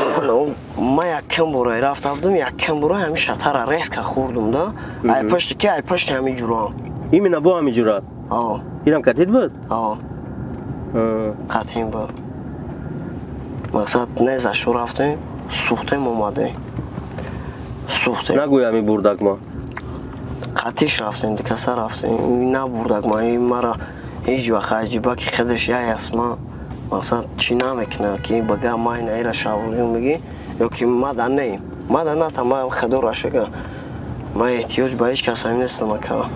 ман якам бора рафта будам, якам бора ҳамин шатара резко хӯрдум да, ай пашти ки, ай пашти ҳамин ҷурам. Именно бо ҳамин ҷурат? Инам катид буд? Қатъин буд. Мақсад, незашу рафтем, сӯхтем, омадем, сӯхтем. Нагӯй, ҳамин бурдак ма. Қатиш рафтем, дикаса рафтем, набурдак ма. Мара ҳеҷ вақт аҷиба ки худаш яй аст, ма мақсад чӣ намекунад, ки бага май наира шаврӯ мегӣ ё ки мада не, мада ната. Ма, худоро шукр, ман эҳтиёҷ ба ҳеҷ кас ҳам нестам, ака.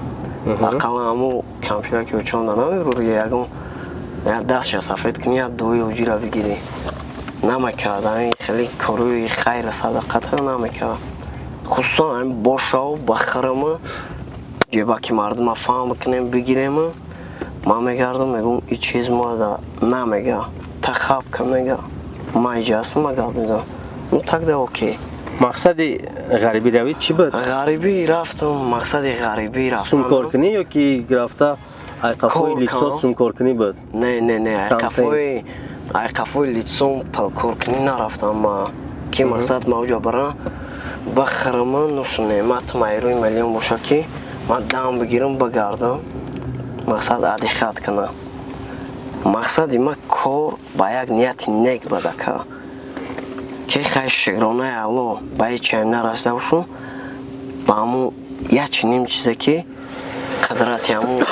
Ақаллан ҳамо кампира ки очонда намебурӣ, ягон як дастша сафед кунӣ, як дуои оҷира бигирӣ, намекард. Ҳамин хеле корои хайра садақата намекард, хусусан ҳамин бошаву ба хирама ҷебаки мардума фаҳм бикунем, бигирем. Ман мегардам, мегӯм, и чиз мада намега, тахабка мега, ман иҷа ҳастам, ма гап мезанам, ну тогда окей. Мақсади ғарибӣ равӣ чӣ буд? Ғарибӣ рафтам, мақсади ғарибӣ рафтам Сумкоркунӣ ё ки рафта айқафои Кор лицо кардам. Сумкоркунӣ буд? Не, не, не, айқафои лицом палкоркунӣ нарафтам ма, ки мақсад ма уҷа барам, бахарама, нушу неъматам айрӯи миллион боша, ки ман дам бигирам, багардам, мақсад адихат кунам. Мақсади ма кор ба як нияти нек буд, ака, ки хай, шукронаи Алло, ба ҳеҷ чиам нарасида бошум, ба ҳамун як чунин чизе ки қудрати ҳамун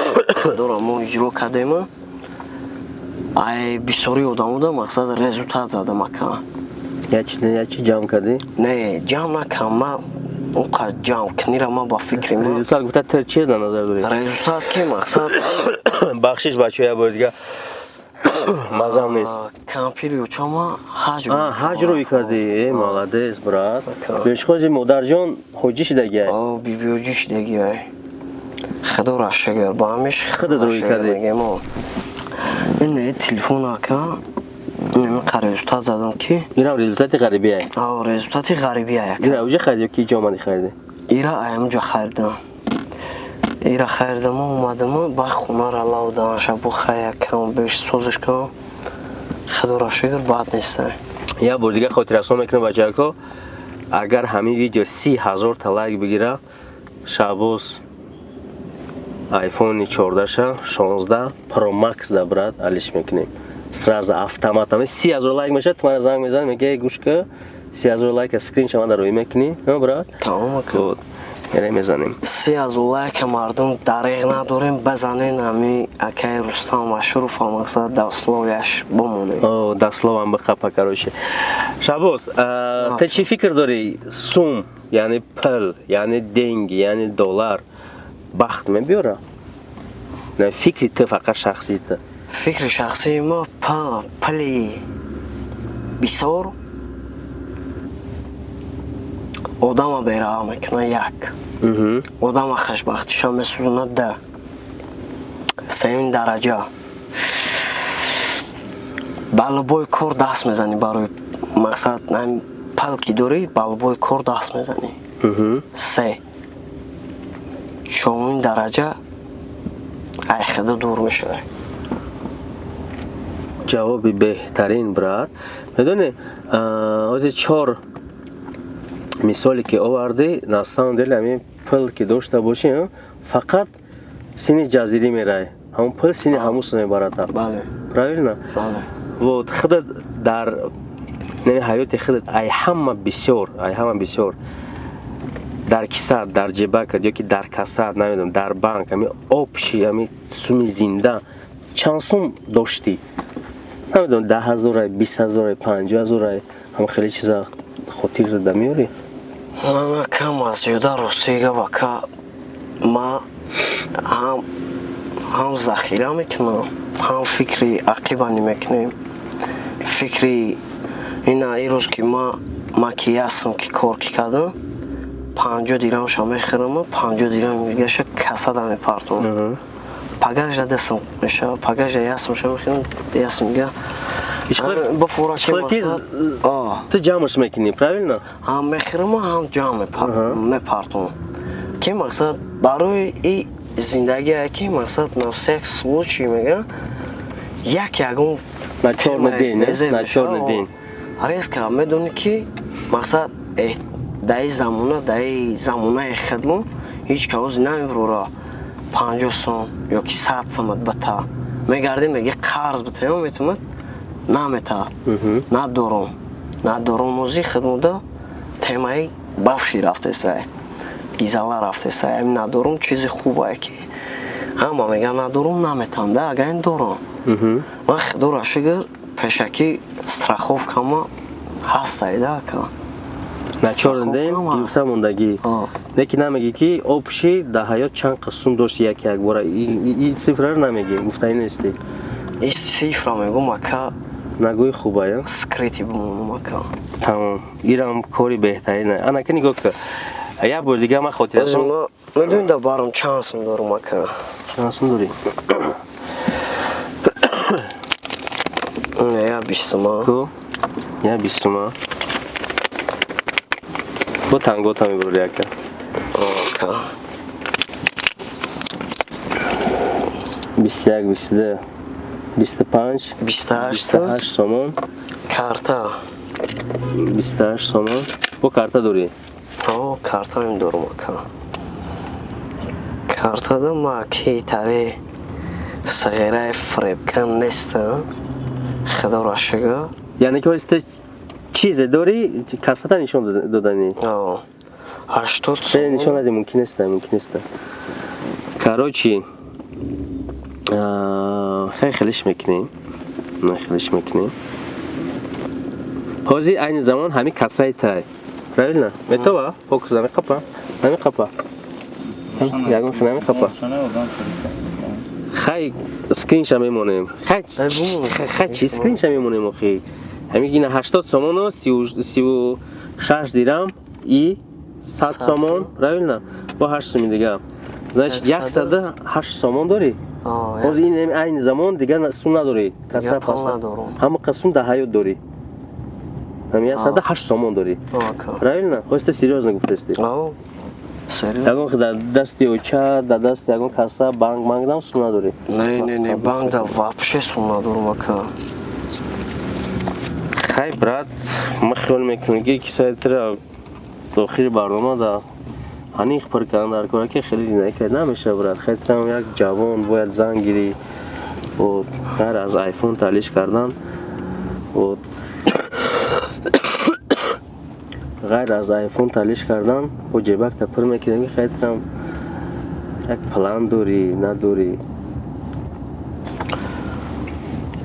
Худоро мо иҷро кардем, ай бисёри одамода мақсад результат задам, ака. Як чи ҷамъ кардӣ? Не, ҷамъ накардам ма, он қадр ҷамъ кунира ма ба фикри ма. Результат гуфта, ту чи дар назар дорӣ? Результат ки мақсад Бахшиш, бачаҳо, як бори дига мазам нест. Кампири очама ҳаҷ. Ҳаҷ рӯй кардӣ? Э, молодец, брат. Бешхози модарҷон ҳоҷӣ шидагиай? Биби ҳоҷӣ шидагиай, худоро шукр, ба ҳамиш. Худат рӯй кардӣ? Ин телефон, ака, инами результат задам ки. Инам результати ғарибиай? Результати ғарибиай. Ира уҷа харидӣ ё ки иҷо омадӣ харидӣ? Ира аямҷо харидам. Ира харидаму омадаму ба хонара лавданаша бо хай, якам беш созиш кунам. Худоро шукр, бад неста. Як бор дига хотиррасон мекунам, бачако, агар ҳамин видео 30 000 та лайк бигира, Шаҳбоз айфони 14-ша 16 Pro Max да, брат, алиш мекунем сразу, автоматом. 30 000 лайк мешавад, ту мана занг мезанӣ, мега: гӯш ка, 30 000 лайка, скрин шама дар рӯй мекунӣ, брат. Тамом, ака. Яре мезанем. 30 000 лайка, мардум, дареғ надорем, базанен. Ҳами акаи Рустам Машуров мақсад да условия ш бомонем. О, да словам бихапа. Короче, Шаҳбоз, ту чӣ фикр дорӣ? Сум, яъне пул, яъне деньги, яъне доллар бахт мебиёра? Не, фикри ту, фақат шахсии ту. Фикри шахсии ма, пули бисёр одама бераҳм мекунад, як одама хушбахтиша месӯзонад, да, сеюм дараҷа. Ба любой кор даст мезанӣ, барои мақсад пал ки дорӣ, ба любой кор даст мезанӣ. Се, чорумин дараҷа, ай худо дур мешавӣ. Ҷавоби беҳтарин, брат. Медонӣ, ҳозир чор мисоле ки овардӣ, на самом деле ҳамин пул ки дошта бошӣ, фақат сини ҷазирӣ мерай, ҳамон пул сини ҳамусо мебарата. Бале. Правильно? Бале. Вот худат дар ҳаёти худат ай ҳама бисёр дар кисат, дар ҷебакат ё ки дар кассат, намедонам, дар банк, ҳами общий ҳами суми зинда чанд сум доштӣ? Намедонам, 10 ҳазорай, 20 ҳазорай, 50 ҳазорай, ҳам хеле чиза хотир зада меёрӣ? Мана, кам аз зиёда, ростии гап, ака, ма ҳам захира мекунам, ҳам фикри ақибани мекунем. Фикри ина ирӯз ки ма ки ястам, ки кор ки кардам, 50 дирамша мехӯрам, 50 дирам дигаша касада мепартом. Пагажа дастам мешава, пагажа ясмша мехӯрам, ясм дига бафураки. Ту ҷамъш мекунӣ, правильно? Ҳам мехӯрам, ҳам ҷамъ мепартом, ки мақсад барои и зиндагие ки мақсад на всякий случай, мега, як ягон На чёрный день, на чёрный день. Резко медонӣ, ки мақсад даи замона, даи замонаи хидмо ҳеҷ кавози намебурора 50 сом ё ки 100 сомат бата. Мегардӣ, меги, қарз битаё, метавонад, намета, надорум, надорум. Ози хидмода темаи бафши рафтесай, гизала рафтесай. Ами надорум чизи хубае, ки ҳама меган надорум, наметанда, агар ин дорам. Ман, худоро шукр, пешакӣ страховкама ҳастайда, ака. На чёрный день гирифта мондагӣ. Лекин намегӣ, ки общий дар ҳаёт чанд қисм дошти, як якбора и цифраро намегӣ, гуфтанӣ нестӣ? И цифра мегум, ака. Нагӯи, хубая. Скрытый бимонам, ака. Тамом, ирам кори беҳтарина. Анака, нигоҳ ка, як бор дига ман хотирасон. Медонӣ, дар баром чанд сум дорум, ака? Чанд сум дорӣ? Я 20 сума. Ку, я 20 сума бо тангота мебурӣ, ака? Ака. 21, 22, 25. 28. 28 сомон. Карта. 28 сомон бо карта дорӣ? О, картаем дорум, ака. Картада ма ки тари сағираи фиребкан нестам, худоро шукр. Яъне ки ҳози ту чизе дорӣ, кассата нишон доданӣ? 80. Не, нишон нади, мумкин неста, мумкин неста. Короче, хеле хелиш мекунем, хелиш мекунем. Ҳозир айни замон ҳамин кассаи тай, правильно? Метова фокус намеқапа, намеқапа, ягон хел намеқапа. Хай, скринша мемонем. Хай, хай, чи скринша мемонем охи? Ҳамин ина 80 сомону 36 дирам и 100 сомон, правильно? Бо 8 суми дига, значит, 108 сомон дорӣ ҳозир. Ин айни замон дигар сум надорӣ, касса ҳама қасум дар ҳаёт дорӣ, ҳами 108 сомон дорӣ, правильно? Ҳозир ту серьёзно гуфтасти? Ягон дар дасти оча, дар дасти ягон касса, банк манкдам сум надорӣ? Не, не, не, банкда вообще сум надорум, ака. Хай, брат, ма хиёл мекунам, ки кисаи дохили барнома да ҳаниқ пур кардан дар кора, ки хеле зиндагӣ кард намеша, брат. Хай, трам як ҷавон бояд зан гирӣ. Вот ғайр аз айфон талиш кардан, вот ғайр аз айфон талиш кардан, бо ҷебакта пур мекунем. Хай, трам як план дорӣ, надорӣ?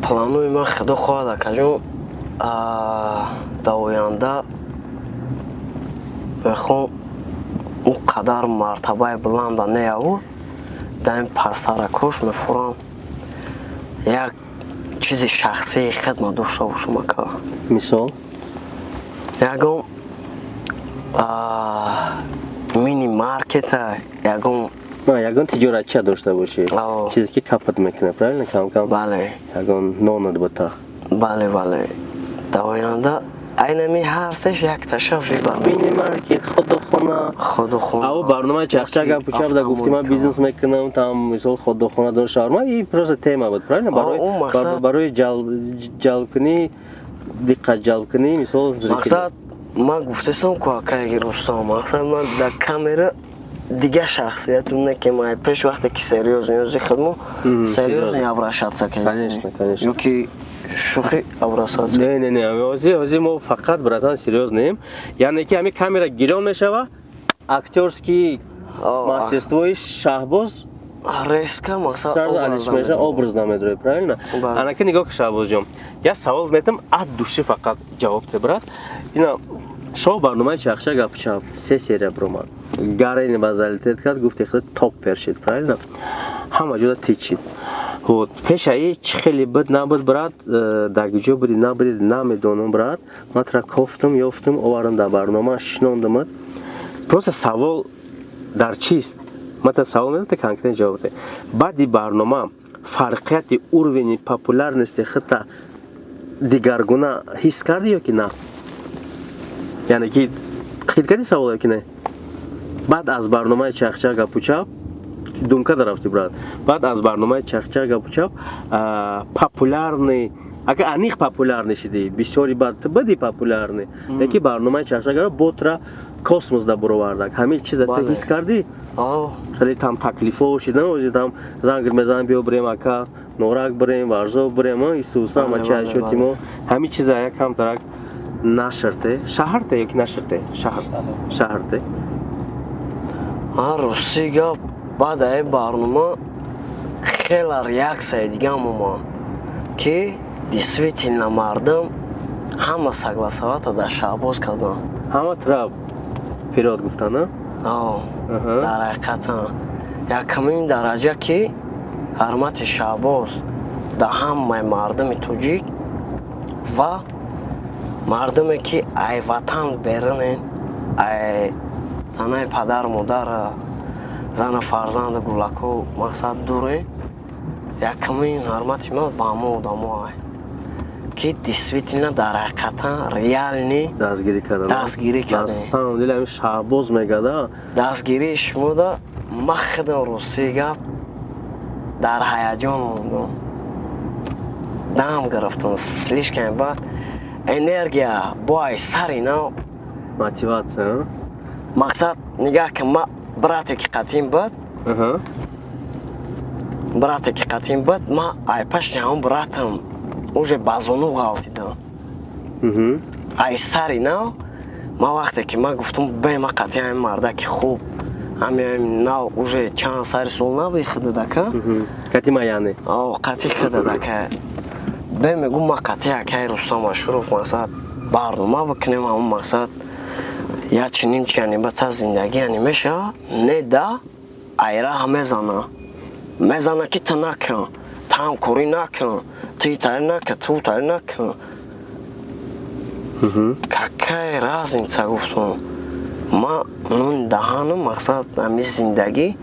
Планои ман, худо хоҳад, акаҷон, дар оянда мехоҳам он қадар мартабаи буланда неяву, дар ин пасттаракош мефурам, як чизи шахсии хидма дошта бошам, ака. Мисол? Ягон мини маркета, ягон. Ягон тиҷоратча дошта бошӣ, чизе ки капат мекунад, правильно? Кам кам. Бале. Ягон нонат бута. Бале, дар оянда айнами ҳар сеш якташа выбор. Мини маркет, ходохона. Ходохона. Ав барномаи Чахчах гапу чап да гуфти, ман бизнес мекунам, там мисол ходохона дор, шаурма, и просто тема буд, правильно? Барои ҷалбкунӣ, диққат ҷалбкунӣ, мисол. Мақсад, ман гуфтесам ку, акайги Рустам, мақсад, ман дар камера дигар шахсиятам не, ки ман пеш вақте ки серьёзный ози худмо серьёзный обращаться Конечно, конечно. Ёки шӯхӣ обращаться. Не, не, не, ози мо фақат, братан, серьёзный ем, яъне ки ҳами камера гирён мешава, актёрский мастерство и Шаҳбоз резко, мақсад, алиш меша, образ намедрои, правильно? Анаки нигоҳ ки, Шаҳбозҷон, як савол метам, от души фақат ҷавоб те, брат. Ина шоу барномаи Чахчах гапу чап се серия бромад, гарени ба залететь кард, гуфти худ топ першид, правильно? Ҳама ҷода тичид. Вот пешаи чӣ хеле буд, набуд, брат, дар куҷо буди, набуди, намедонам, брат. Ман тра кофтум, ёфтум, овардам, дар барнома шинондамад. Просто савол дар чист? Ман та савол медам, та конкретно ҷавоб де. Баъди барнома фарқияти уровень и популярности худта дигаргуна ҳис кардӣ ё ки на? Яъне ки қид кардӣ савол ё ки не? Баъд аз барномаи Чахчах гапучап думка дарафти, брат, баъд аз барномаи Чахчах гапучап популярный, агар аниқ популярный шидӣ, бисёри баъд ту буди популярный, яки барномаи Чахчах гапа ботра космос да буровардак, ҳамин чиза ту ҳис кардӣ? Хеле там таклифо шидан, ози там занг мезанам, биё бирем, ака, Норак бирем, Варзоб бирем, Исуса мача шоти мо, ҳамин чиза якам тарак нашрте, шаҳрте ёки нашрте, шаҳр, шаҳрте? Ман, рости гап, баъд аи барнома хела реаксияи дигам омад, ки действительно мардум ҳама согласоваться дар Шаҳбоз карданд. Ҳама тра вперёд гуфтан, а? Дар ҳақиқатан якумин дараҷа, ки ҳурмати Шаҳбоз дар ҳамаи мардуми тоҷик ва мардуме, ки ай ватан берунен, ай танаи падару модара, зану фарзанду гулако, мақсад, дуре, якумин ҳурмати ман ба ҳама одамо ай, ки действительно, дар ҳақиқатан, реальный дастгирӣ кардан. Дастгирӣ кардем. На самом деле ҳамин Шаҳбоз мегада. Дастгирии шумода ман худам, рости гап, дар ҳаяҷон мондам, дам гирифтам слишком, баъд энергия бо ай сари нав. Мотивация. Мақсад, нигаҳ кун, ма брате ки қатим буд, брате ки қатим буд, ма ай пашти ҳамон братам уже ба зону ғалтидам. Ай сари нав ма вақте ки ма гуфтам, бе, ма қатъи ҳамин мардаки хуб, ҳамин нав уже чанд сари сол наби хидадака. Кати ма, яъне? Қатъи хидадака, бе, мегум, ма қатъи акаи Рустам Ашуров, мақсад, барнома бикунем, ҳамон мақсад, я чиним чи яъне ба та зиндагӣ яъне мешава, не да айраҳ мезана, мезана, ки ту накун, ту ҳамкорӣ накун, ту итари накун, ту утари накун. Какая разница, гуфтам, ма нун даҳанам, мақсад, ҳами зиндагӣ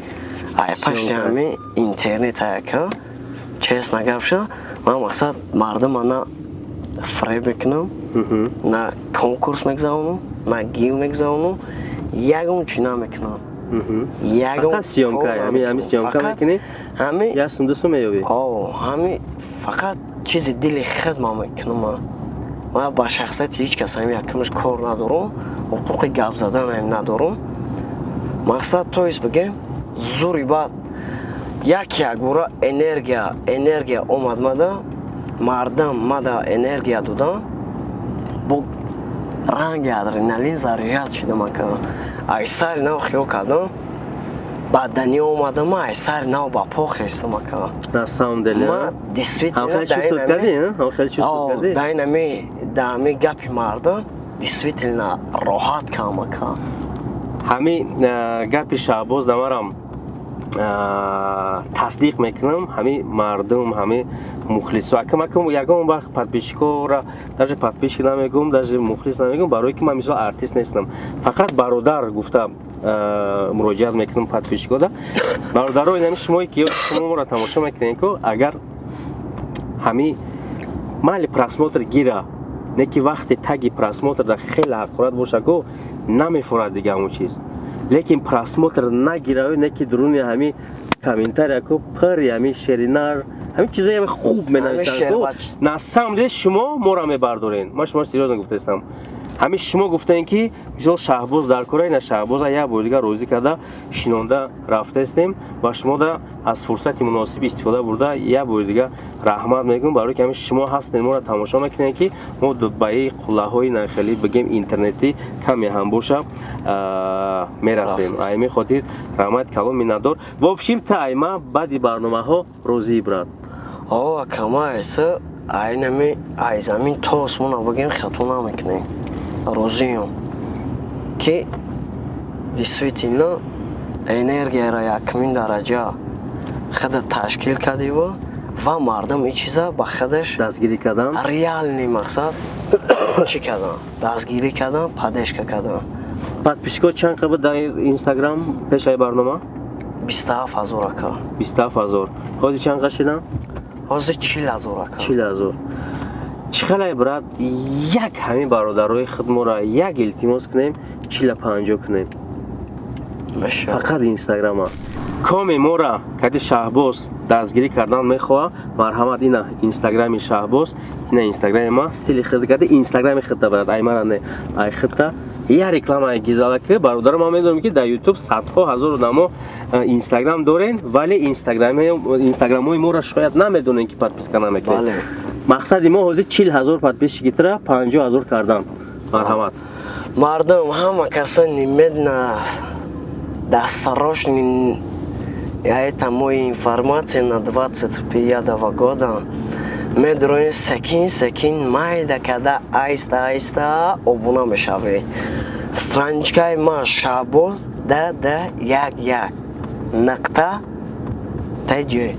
ай пашти ҳами интернет аяка. Честно гап ша, ман, мақсад, мардума на фреб мекунам, на конкурс мегзаронам, на гив мегзаронам, ягон чи намекунам. Ягон съёмка, ҳами съёмка мекунӣ, ҳами як сум, ду сум меёбӣ. Ҳами фақат чизи дили худ ман мекунам. Ман ба шахсияти ҳеҷ кас ҳами якумш кор надорам, ҳуқуқи гап задан ҳам надорам. Мақсад, то есть бигем, зури баъд як якбора энергия омад мада, мардам мада энергия додам, бо ранги адреналин заряжать шудам, ака. Ай сари нав хиёл кардам, ба дунё омадам, ай сари нав ба по хестам, ака. На самом деле ма действительно дар инами, дар ҳами гапи мардам действительно роҳат кардам, ака. Ҳами гапи Шаҳбоз дамарам тасдиқ мекунам. Ҳами мардум, ҳами мухлисо, акам, акам, ягон вақт подписчик ора даже подписчик намегӯм, даже мухлис намегӯм, барое ки ман мисол артист нестам, фақат бародар гуфта муроҷиат мекунам подписчик ода. Бародаро, инами шумое ки шумо моро тамошо мекунед ку, агар ҳами Майли, просмотр гира, не ки вақте таги просмотр дар хеле ҳақорат боша ку, намефурад дига ҳамун чиз. Лекин просмотр нагиравӣ, не ки дуруни ҳами комментария ку пури ҳами шеринар, ҳамин чизое хуб менависанд ку. На самом деле шумо моро мебардорен. Ман шумо серьёзно гуфтаистам. Ҳамин шумо гуфтаем, ки мисол Шаҳбоз дар кора, ина Шаҳбоза як бори дигар розӣ карда, шинонда рафтаистем ва шумо аз фурсати муносиб истифода бурда, як бори дигар раҳмат мегӯм, барои ки ҳамин шумо ҳастем, моро тамошо мекунем, ки мо ба ин қуллаҳои нахелӣ, бигем, интернетӣ каме ҳам боша, мерасем. Ҳамин хотир раҳмат калом, миннатдор. В общем, та айма баъди барномаҳо розӣ, брат? О, акамаеса, айнами ай замин то осмона бигем, хато намекунем. Розиём, ки действительно энергияро якумин дараҷа худа ташкил кардиву ва мардум ин чиза ба худаш дастгирӣ кардан. Реальный мақсад чӣ кардан, дастгирӣ кардан, поддержка кардан. Подписчико чанд қа буд дар Инстаграм пешаи барнома? 27 000, ака. 27 000. Ҳозир чанд қа шидан? Ҳозир 40 000, ака. 40 000. Чӣ хелай, брат, як ҳамин бародарои худморо як илтимос кунем, чила панҷо кунем фақат Инстаграма. Коми мора кади Шаҳбоз дастгирӣ кардан мехоҳа, марҳамат, ина Инстаграми Шаҳбоз, ина Инстаграми ма. Стили худ кади Инстаграми худта, брат, ай мара не, ай худта я реклама гизала, ки бародаро, ман медонам, ки дар Ютуб садҳо ҳазор одамо Инстаграм дорен, вале инстаграмҳои моро шояд намедонем, ки подписка намекунем. Мақсади мо ҳозир 40 000 подписчики тра 50 000 кардан. Марҳамат. Мардум, ҳама каса немедленно досрочный. Это моя информация на 25 года. Медрони, секин секин, майда када, айста айста обуна мешавӣ. Страничкаи ма Шаҳбоз ДД11 нуқта тж.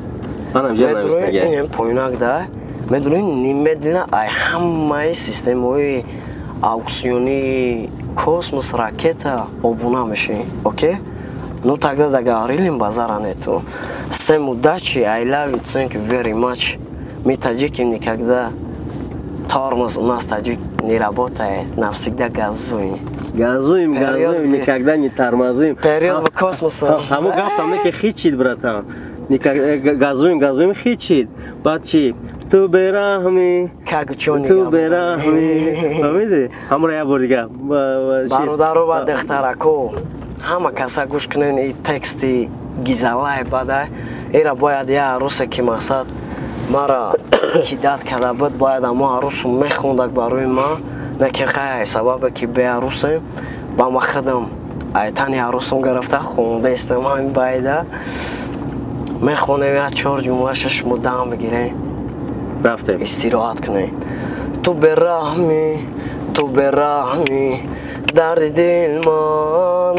Медрои, поинак да медрои, немедленно ай ҳамаи системаҳои аукциони космос, ракета обуна мешӣ. Окей, ну тогда договорились, базара нету. Всем удачи, I love you, thank you very much. Мы, таджики, никогда тормоз у нас, таджик, не работает, навсегда газуем. Газуем, газуем, никогда не тормозим. Вперед в космос. Ҳаму гаптам не ки хичид, братан. Газуем, газуем, хичид. Баъд чи? Ту бераҳмӣ. Как учёный. Ту бераҳмӣ. Фаҳмидӣ? Ҳамуро як бор дига. Бародаро ва духтарако, ҳама каса гӯш кунен, и тексти гизалай бада. Ира бояд я арӯсе, ки мақсад мара кидать карда буд, бояд амо арӯсу мехондак барои ман. Не ки хай, сабабе ки беарӯсем, ба ма худам айтани арӯсум гирифта хондаистам. Ҳамин байда мехонем, як чор ҷумла, шаш дам бигирем. Рафтем. Истироҳат кунем. Ту бераҳмӣ, ту бераҳмӣ, дарди дил ма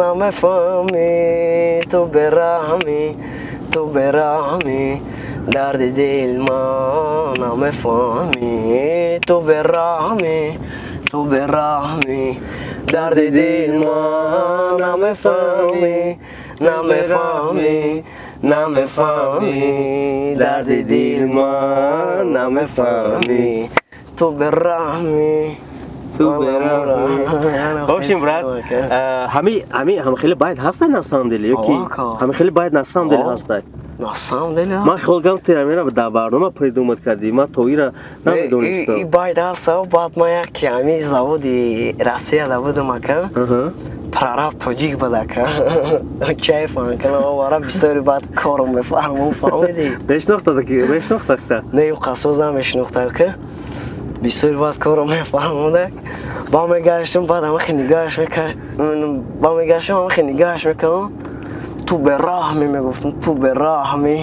намефаҳмӣ. Ту бераҳмӣ, ту бераҳмӣ, дарди дил ма намефаҳмӣ. Ту бераҳмӣ, ту бераҳмӣ, дарди дил ма намефаҳмӣ, намефаҳмӣ, намефаҳмӣ, дарди дил ма намефаҳмӣ. Ту бераҳмӣ. Ту бераҳмӣ. Бошем, брат, ҳами ҳами ҳам хеле байд ҳастай, на самом деле, ёки ҳами хеле байд на самом деле ҳастай? На самом деле. Ман хиёл кардам, ту ҳамира дар барнома придумать кардӣ, ман то ира намедонистам. И байд ҳаста. Баъд ман яке ҳами заводи Россияда будам, ака, прораб тоҷик буд, ака, чайфан кана бисёри, баъд кором мефармон, фаҳмидӣ? Мешнохтакта? Не, қасоз намешинохта, ака. Бисёри баъд кором мефаҳмода, ба мегаштам, баъд ҳамахи нигаҳаш мекаш, ба мегаштам, ҳамахи нигаҳаш мекардам. Ту бераҳмӣ, мегуфтам, ту бераҳмӣ.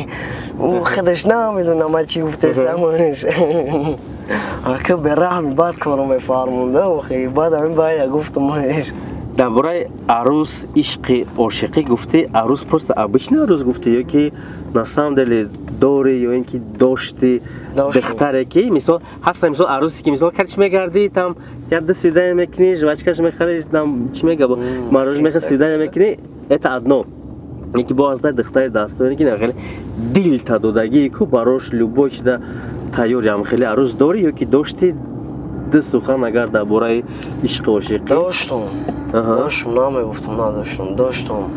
Ӯ худаш намедонам ман чӣ гуфтестамаш, ака, бераҳмӣ. Баъд кором мефармонда, охи, баъд ҳамин байда гуфтамаш. Дар бораи арӯс, ишқи ошиқӣ гуфтӣ. Арӯс, просто обычный арӯс гуфтӣ ё ки на самом деле дорӣ, ё ин ки дошти духтаре, ки мисол ҳаста, мисол арӯсе, ки мисол кардиш мегардӣ, там як ду свидание мекунӣ, жвачкаш мехариш, там чӣ мега, мороженое меха, свидание мекунӣ, это одно. Яки бо аздай духтари дастоне, ки хеле дилта додагӣ ку, барош любой чида. Тайёриам хеле арӯз дорӣ ё ки дошти? Ду сухан агар дар бораи ишқу ошиқӣ. Доштум. Доштум, намегуфтум, надоштум. Доштум.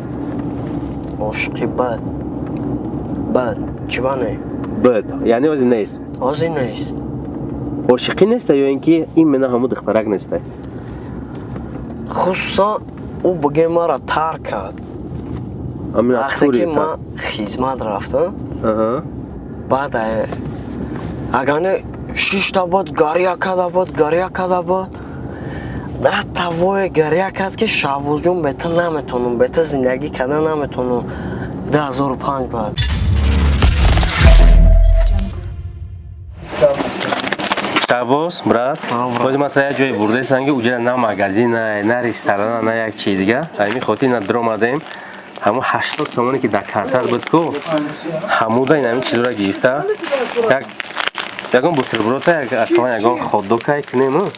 Ошиқи бад. Бад. Чӣ ба не? Бад. Яъне ози нест? Ози нест. Ошиқӣ неста ё ин ки именно ҳамун духтарак неста? Хусусан ӯ бигем мара тарк кард. Вақте ки ман хизмат рафтам, баъд агар не шишта буд, гарья карда буд, гарья карда буд. На тавое гарья кард, ки Шаҳбозҷон, бе ту наметонам, бе ту зиндагӣ карда наметонам. 2005 баъд. Шаҳбоз, брат, боз ман та як ҷое бурдаистам, ки уҷа на магазина, на ресторана, на як чизи дига. Ҳамин хотир на дуромадем. Ҳамун 80 сомоне ки дар картат буд ку, ҳамуда ин ҳамин чизоро гирифта. Як ягон бутерброда, як ақаллан ягон хотдогай кунем.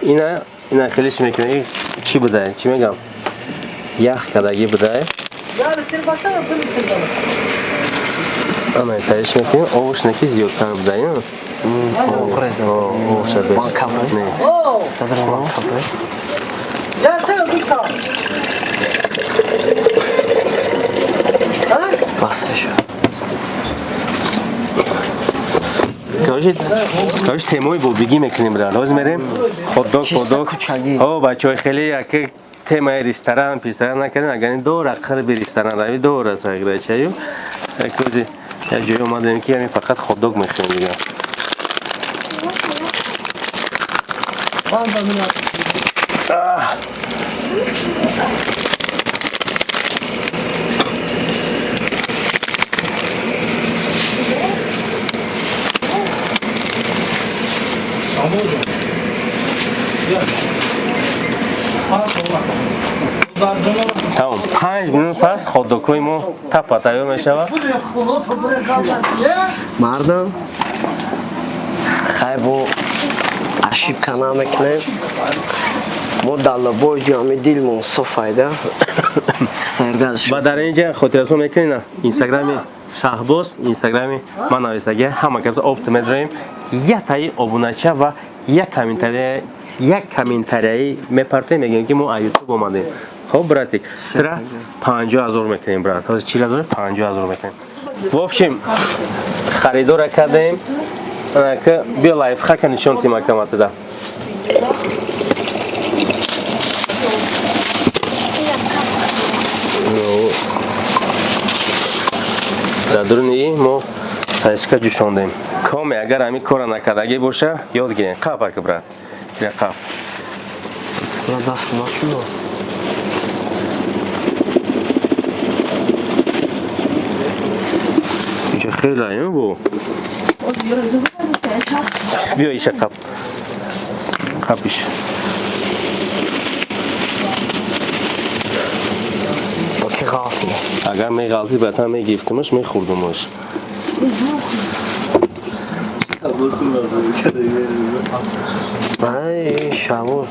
Ина хелиш мекунем. Чӣ будай? Чӣ мегам? Ях кардагӣ будай. Ана таиш мекунем, овош неки зиёдтар будай. Овоша бес. Не. Короче, темои бобигӣ мекунем, брат. Ҳозир мерем хотдог, хотдог. О, бачаҳои хеле яке темаи ресторан, писторан накардем, агар ин дора қирби ресторан рави дора саграчаю. Як рӯзи як ҷое омадем, ки ҳамин фақат хотдог мехӯрем дигар. Тамом, 5 минут пас хотдогҳои мо тапа тайёр мешавад. Мардам, хай бо ошибка намекунем. Мо дар лабои ҷамъи дилмон софайда. Саргаз. Ба дар ин ҷа хотиррасон мекунем, инстаграми Шаҳбоз, инстаграми ман навистагия, ҳама кас опт медроем. Як таи обунача ва як комментария, як комментарияи мепартем, мегӯем, ки мо аз ютуб омадем. Хоб, братик, тра 50 000 мекунем, брат. Ҳозир 40 000, 50 000 мекунем. В общем, харидора кардем. Анака биё, лайфхака нишон тим акаматада. Дар дуруни мо сосиска ҷӯшондем. Коме агар ҳамин кора накардагӣ боша, ёд гирем. Қап ака, брат. Бия, қап. Даст нашудо. Инҷа хеле бу. Биё, иша қап. Қапиш. Ки ғалти. Агар меғалтӣ, баъдан мегирифтимаш, мехӯрдумаш. Ай, Шабоз.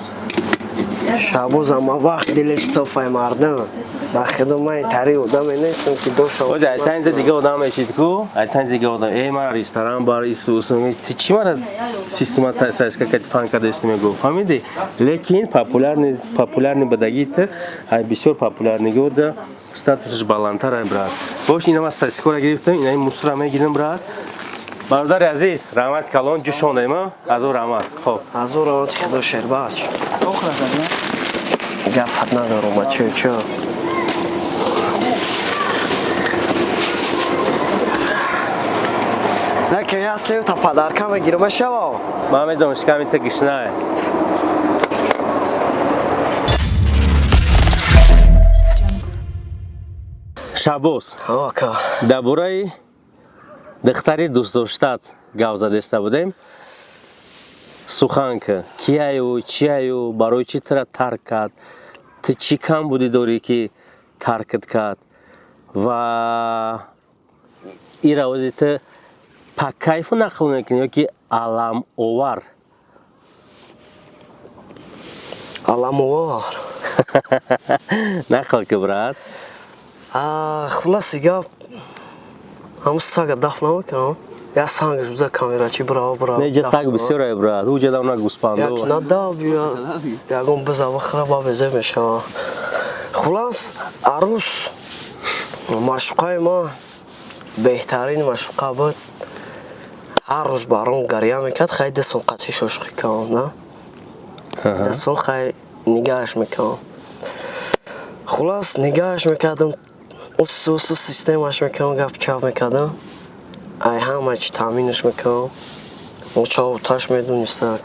Шабоз ама вақт дилаш софай, мардам. Ба худо, ман тари одаме нестам, ки доша. Ози айтанҷа дига одам мешид ку, айтанҷа дига одам. Эй, мара ресторан бар ису усу. Ти чӣ мара система сосиска кати фан кардасти, мегуфт. Фаҳмидӣ? Лекин популярный, популярный бадагӣ ту, ай бисёр популярныйги да статусаш баландтар, ай брат. Бош, ина ман сосискора гирифтам, ина мусора мегирам, брат. Бародари азиз, раҳмат калон, ҷӯшондем, а? Азор раҳмат. Хоб. Азор раҳмати худо, Шербач. Гапат надорум, чё чё. Наки я севта подарка мегирам, шава. Ман медонам, шиками ту гишнае. Шабоз. Ака. Дар бораи духтари дӯстдоштат гап задеста будем. Сухан ки кияю, чияю, барои чӣ тура тарк кард, ту чӣ кам будӣ дорӣ, ки таркат кард, ва ира ози ту па кайфу нақл мекунӣ ё ки аламовар? Аламовар. Нақл ки, брат. Хулоси гап, ҳамун сага даф намекунам. Я сангаш биза, камерачи бирава, бирава. Не, ҷа саг бисёр ай, брат, уҷа дам на гӯспандо. Як нада бия, ягон биза бихӯра, ба безеб мешава. Хулас, арӯс, маъшуқаи ма, беҳтарин маъшуқа буд. Ҳар рӯз баром гарья мекард. Хай, 2 сол қатъи ошиқӣ кардам, на, 2 сол. Хай, нигаҳаш мекардам. Хулас, нигаҳаш мекардам, усу системаш мекардам, гап чап мекардам, ай ҳама чи таъминаш мекардам. Очаву таш медониста.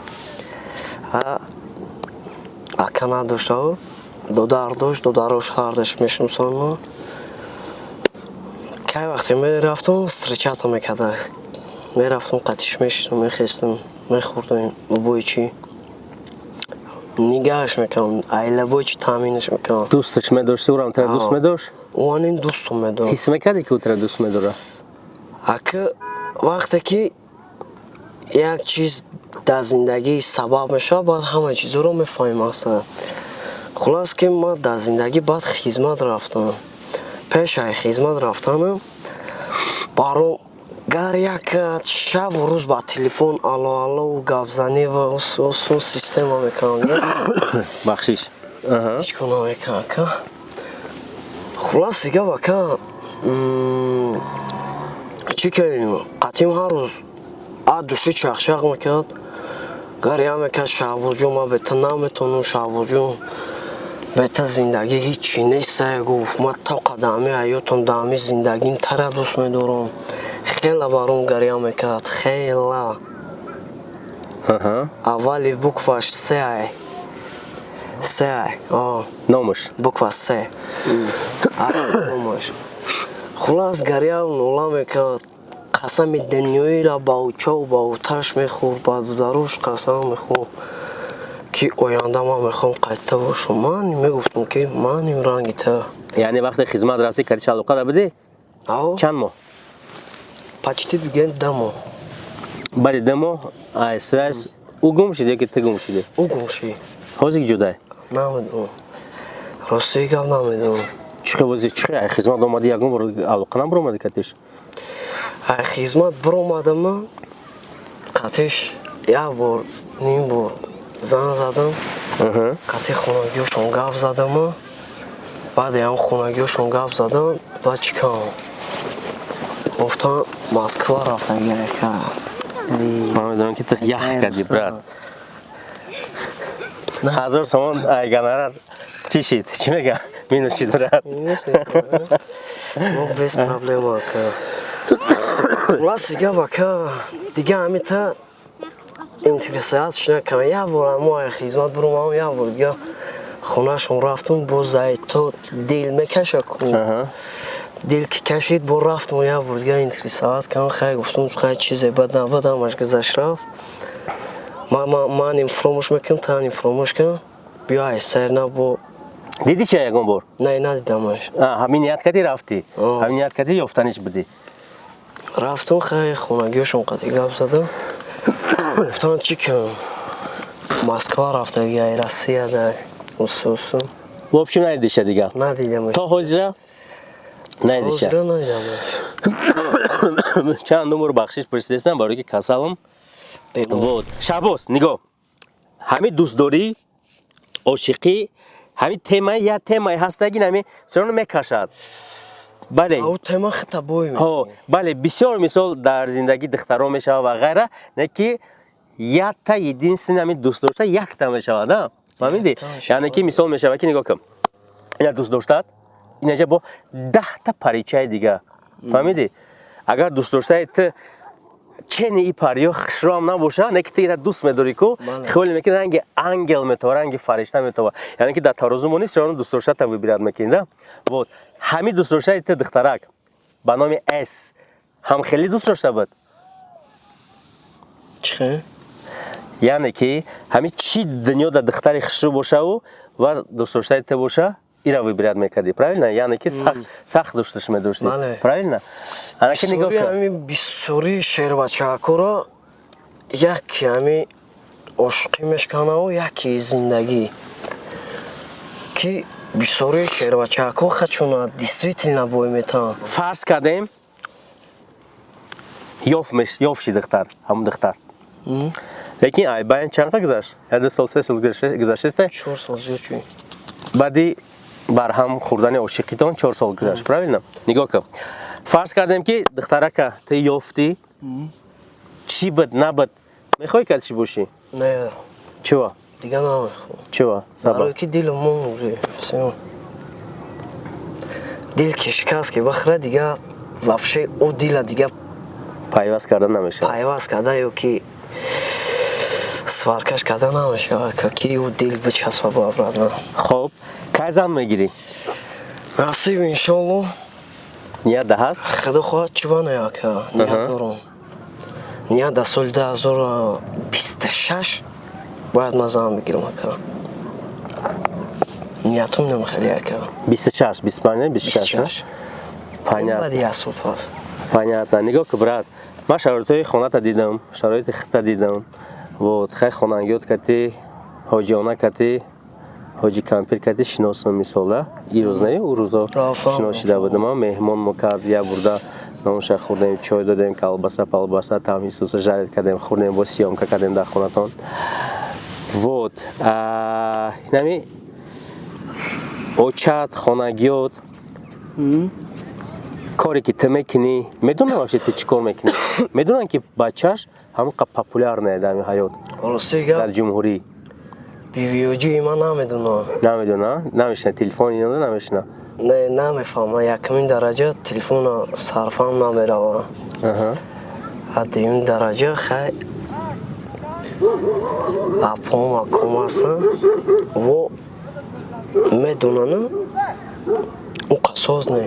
Ака надоштау, додар дошт, додарош ҳардаш мешиносанд. Кай вақте мерафтам, встречаться мекарда. Мерафтам, қатиш мешидам, мехестам, мехӯрдем, бобои чӣ нигаҳаш мекардам, айлабои чӣ таъминаш мекардам. Дӯсташ медошти, ӯрам тара дӯст медошт? Ӯанин дӯстум медошт. Ҳис мекардӣ, ки ӯ тара дӯст медорад? Ака, вақте ки як чиз дар зиндагӣ сабаб мешавад, баъд ҳама чизҳоро мефаҳмем аслан. Хулас, ки ман дар зиндагӣ баъд хизмат рафтам. Пешаи хизмат рафтанам баром гар як шабу рӯз ба телефон алло, алло, гапзанӣ ва усу система мекардам. Бахшиш. Ҳеҷ кор намекард, ака. Хулас, гап, ака, чӣ кардем, қатъим ҳар рӯз от души чахчах мекард, гарья мекард: «Шаҳбозҷон, ман бе ту наметавонам, Шаҳбозҷон, бе ту зиндагӣ ҳичи нестае», гуфт. «Ман то қадами ҳаётам, даами зиндагим тара дӯст медорам». Хела баром гарья мекард, хела. Аввали букваш С ай, С ай. Номаш? Буква С номаш. Хулас, гарья нола мекард, қасами дунёиро ба учову ба оташ мехӯрд, ба дударош қасам мехӯрд, ки оянда ман мехоҳам қайта бошам. Ман мегуфтам, ки маним ранги та. Яъне вақте хизмат рафтӣ, кати алоқа будӣ? Ао. Чанд моҳ? Почти бигӯем, 2 моҳ. Баъди 2 моҳ ай связь ӯ гум шуд ё ки ту гум шудӣ? Ӯ гум шид. Ҳозир ҷудай? Намедонам, рости гап, намедонам. Чӣ хел, чӣ хел ай хизмат омадӣ, ягон бор алоқа набуромадӣ катиш? Ай хизмат биромадама, қатиш як бор, ним бор занг задам, қати хонагиҳошон гап задама. Баъди ҳам хонагиҳошон гап задам, баъд чӣ кардам, гуфтам, Москва рафтагиака. Ман медонам, ки ту ях кардӣ, брат. 1000 сомон ай гонорар чӣ шид, чӣ мегам, минус шид, брат. Без проблема, ака. Хуласи гап, ака, дига ҳамита интересовать накардам. Як бор мо ай хизмат биромадам, як бор дига хонашон рафтум. Боз ай то дил мекаша ку, дил ки кашид, бо рафтум, як бор дига интересовать кардам. Хай, гуфтум, хай, чизе бад набад, ҳамаш гузашт, рафт. Маним фуромӯш мекунам, таним фуромӯш кунам, биё ай сайр набо. Дидӣ чи ягон бор? Не, надидамаш. Ҳамин ният кардӣ, рафтӣ, ҳамин ният кардӣ, ёфтаниш будӣ? Рафтум, хай, хонагиҳошон қати гап задам, гуфтам, чӣ кунам, Москва рафтаги, ай Россия да, усусу. В общем, надидиша дига? Надидамаш. То ҳозира надидиша? Ҳозира надидамаш. Чанд умр бахшиш пурсидестам, барои ки касалам. Вот, Шаҳбоз, нигоҳ, ҳамин дӯстдорӣ, ошиқӣ, ҳамин тема як темае ҳастаги, ҳамин сироно мекашад, бале. Ау тема хита бой. Ҳо, бале, бисёр мисол дар зиндагӣ духтаро мешавад ва ғайра, не ки якта, единственный, ҳамин дӯст дошта якта мешавад, а фаҳмидӣ? Яъне ки мисол мешавад, ки нигоҳ кун, ина дӯст доштаат, инаҷа бо 10-та паричаи дига, фаҳмидӣ? Агар дӯст доштаи ту чени и париё хушроам набоша, не ки ту ира дӯст медорӣ ку, хиёле мекунӣ, ранги ангел метова, ранги фаришта метова. Яъне ки дар тарозу монӣ, всё дӯст доштата выбирать мекунӣ, да. Вот ҳамин дӯст доштаи ту, духтарак ба номи С, ҳам хеле дӯст дошта буд? Чӣ? Яъне ки ҳамин чӣ дунё дар духтари хушрӯ бошаву ва дӯстдоштаи ту боша, ира выбирать мекардӣ, правильно? Яъне ки сахт дӯсташ медоштӣ, правильно? Ана ки нигоҳ кун. Ҳамин бисёри шербачаакоро яке ҳами ошиқӣ мешканаву яке зиндагӣ, ки бисёри шербачаакҳо хачуна действительно бой метаванд. Фарз кардем. Ёфт ши духтар, ҳамун духтар, лекин ай байн чанд қа гузашт? Як, 2 сол, 3 сол гузаштеста? 4 сол зиёд шуд. Баъди барҳам хӯрдани ошиқитон 4 сол гузашт, правильно? Нигоҳ кун, фарз кардем, ки духтарака ту ёфтӣ, чӣ буд набуд, мехоҳӣ кад чӣ бошӣ? Не. Чива? Дига намехоҳам. Чива, сабаб? Барои ки дилам мон уже всё, дил ки шикаст, ки бахра, дига вообще ӯ дила дига пайваст карда намешавад. Пайваст карда ё ки сваркаш карда намешавад, ки ӯ дил бичаспа обратно. Хоб, кай зан мегирӣ? Насиб, иншолло. Ният да ҳаст? Худо хоҳад, чиба не, ака, ният дорам. Ният дар соли 2026 бояд ман зан бигирам, ака. Ниятум нем хеле, ака. 26, 25, 26? 26. Понятно. Баъди як сол пас. Понятно. Нигоҳ ку, брат, ман шароитҳои хоната дидам, шароити хита дидам. Вот, хай, хонангиёт кати, ҳоҷиона кати, ҳоҷи кампир кати шиносам, мисола ирӯз не, ӯ рӯзо шинос шида будам. Ман меҳмон мо кард, як бурда нонша хӯрдем, чой додем, колбаса палбаса там исуса жарить кардем, хӯрдем, бо съёмка кардем дар хонатон. Вот, инами очат, хонагиёт, коре ки ту мекунӣ, медонам вообще ту чӣ кор мекунӣ? Медонам, ки бачаш ҳамон популярный дар ҳамин ҳаёт. Рости гап, дар ҷумҳурӣ. Бибиёҷии ман намедонам. Намедона, намешина, телефон инода намешина? Не, намефаҳмам. Якумин дараҷа телефона сарфам намерава, а дуюм дараҷа, хай, апом, аком ҳастанд, во медонану ӯ қасоз не.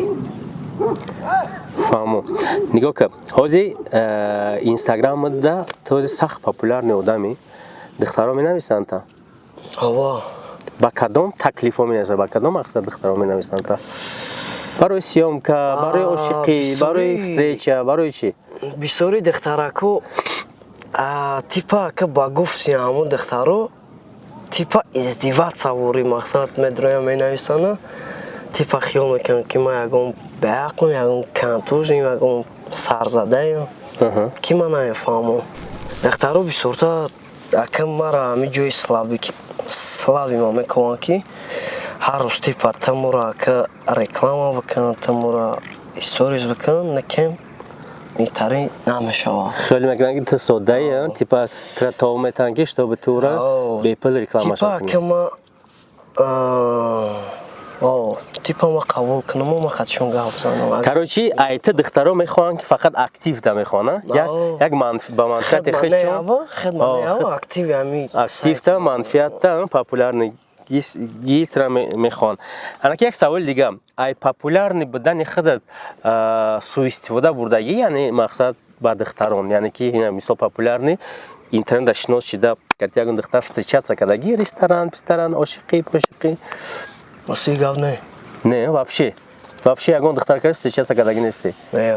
Фаҳмо. Нигоҳ кун, ҳозир инстаграмда ту ҳозир сахт популярный одамӣ. Духтаро менависанд та? Ава. Ба кадом таклифҳо менависанд, ба кадом мақсад духтаро менависанд та? Барои съёмка, барои ошиқӣ, барои встреча, барои чӣ? Бисёри духтарако, типа, ака, ба гуфти ҳамун духтаро, типа издеваться вори мақсад медроя менависана, типа хиёл мекунам, ки ман ягон беақлм, ягон контужен, ягон сарзадаем, ки ман намефаҳмам. Духтаро бисёртар, ака, мара ҳамин ҷои слабый ма мекунанд, ки ҳар рӯз типа тамура, ака, реклама бикунанд, тамура сторис бикунанд, некем беҳтарин намешавад. Хиёл мекунанд, ки ту соддаи, типа тура тов метаҳанд, ки чтобы тура бепул реклама. Типа, ака, ма типа ма қабул кунаму ма қатишон гап занам. Короче, айта духтаро мехоҳанд, ки фақат актив да мехоҳанд, як ба манфиати худшон. Активта манфиатта популярный гитра мехоҳанд. Анаки як саволи дига: ай популярный будани худат суистифода бурдагӣ, яъне мақсад ба духтарон, яъне ки мисол популярный, интернетда шинос шида, ягон духтар встречаться кардагӣ, ресторан писторан, ошиқӣ пошиқӣ? Рости гап, не. Не, вообще ягон духтар кард встречаться кардагӣ нестӣ? Не.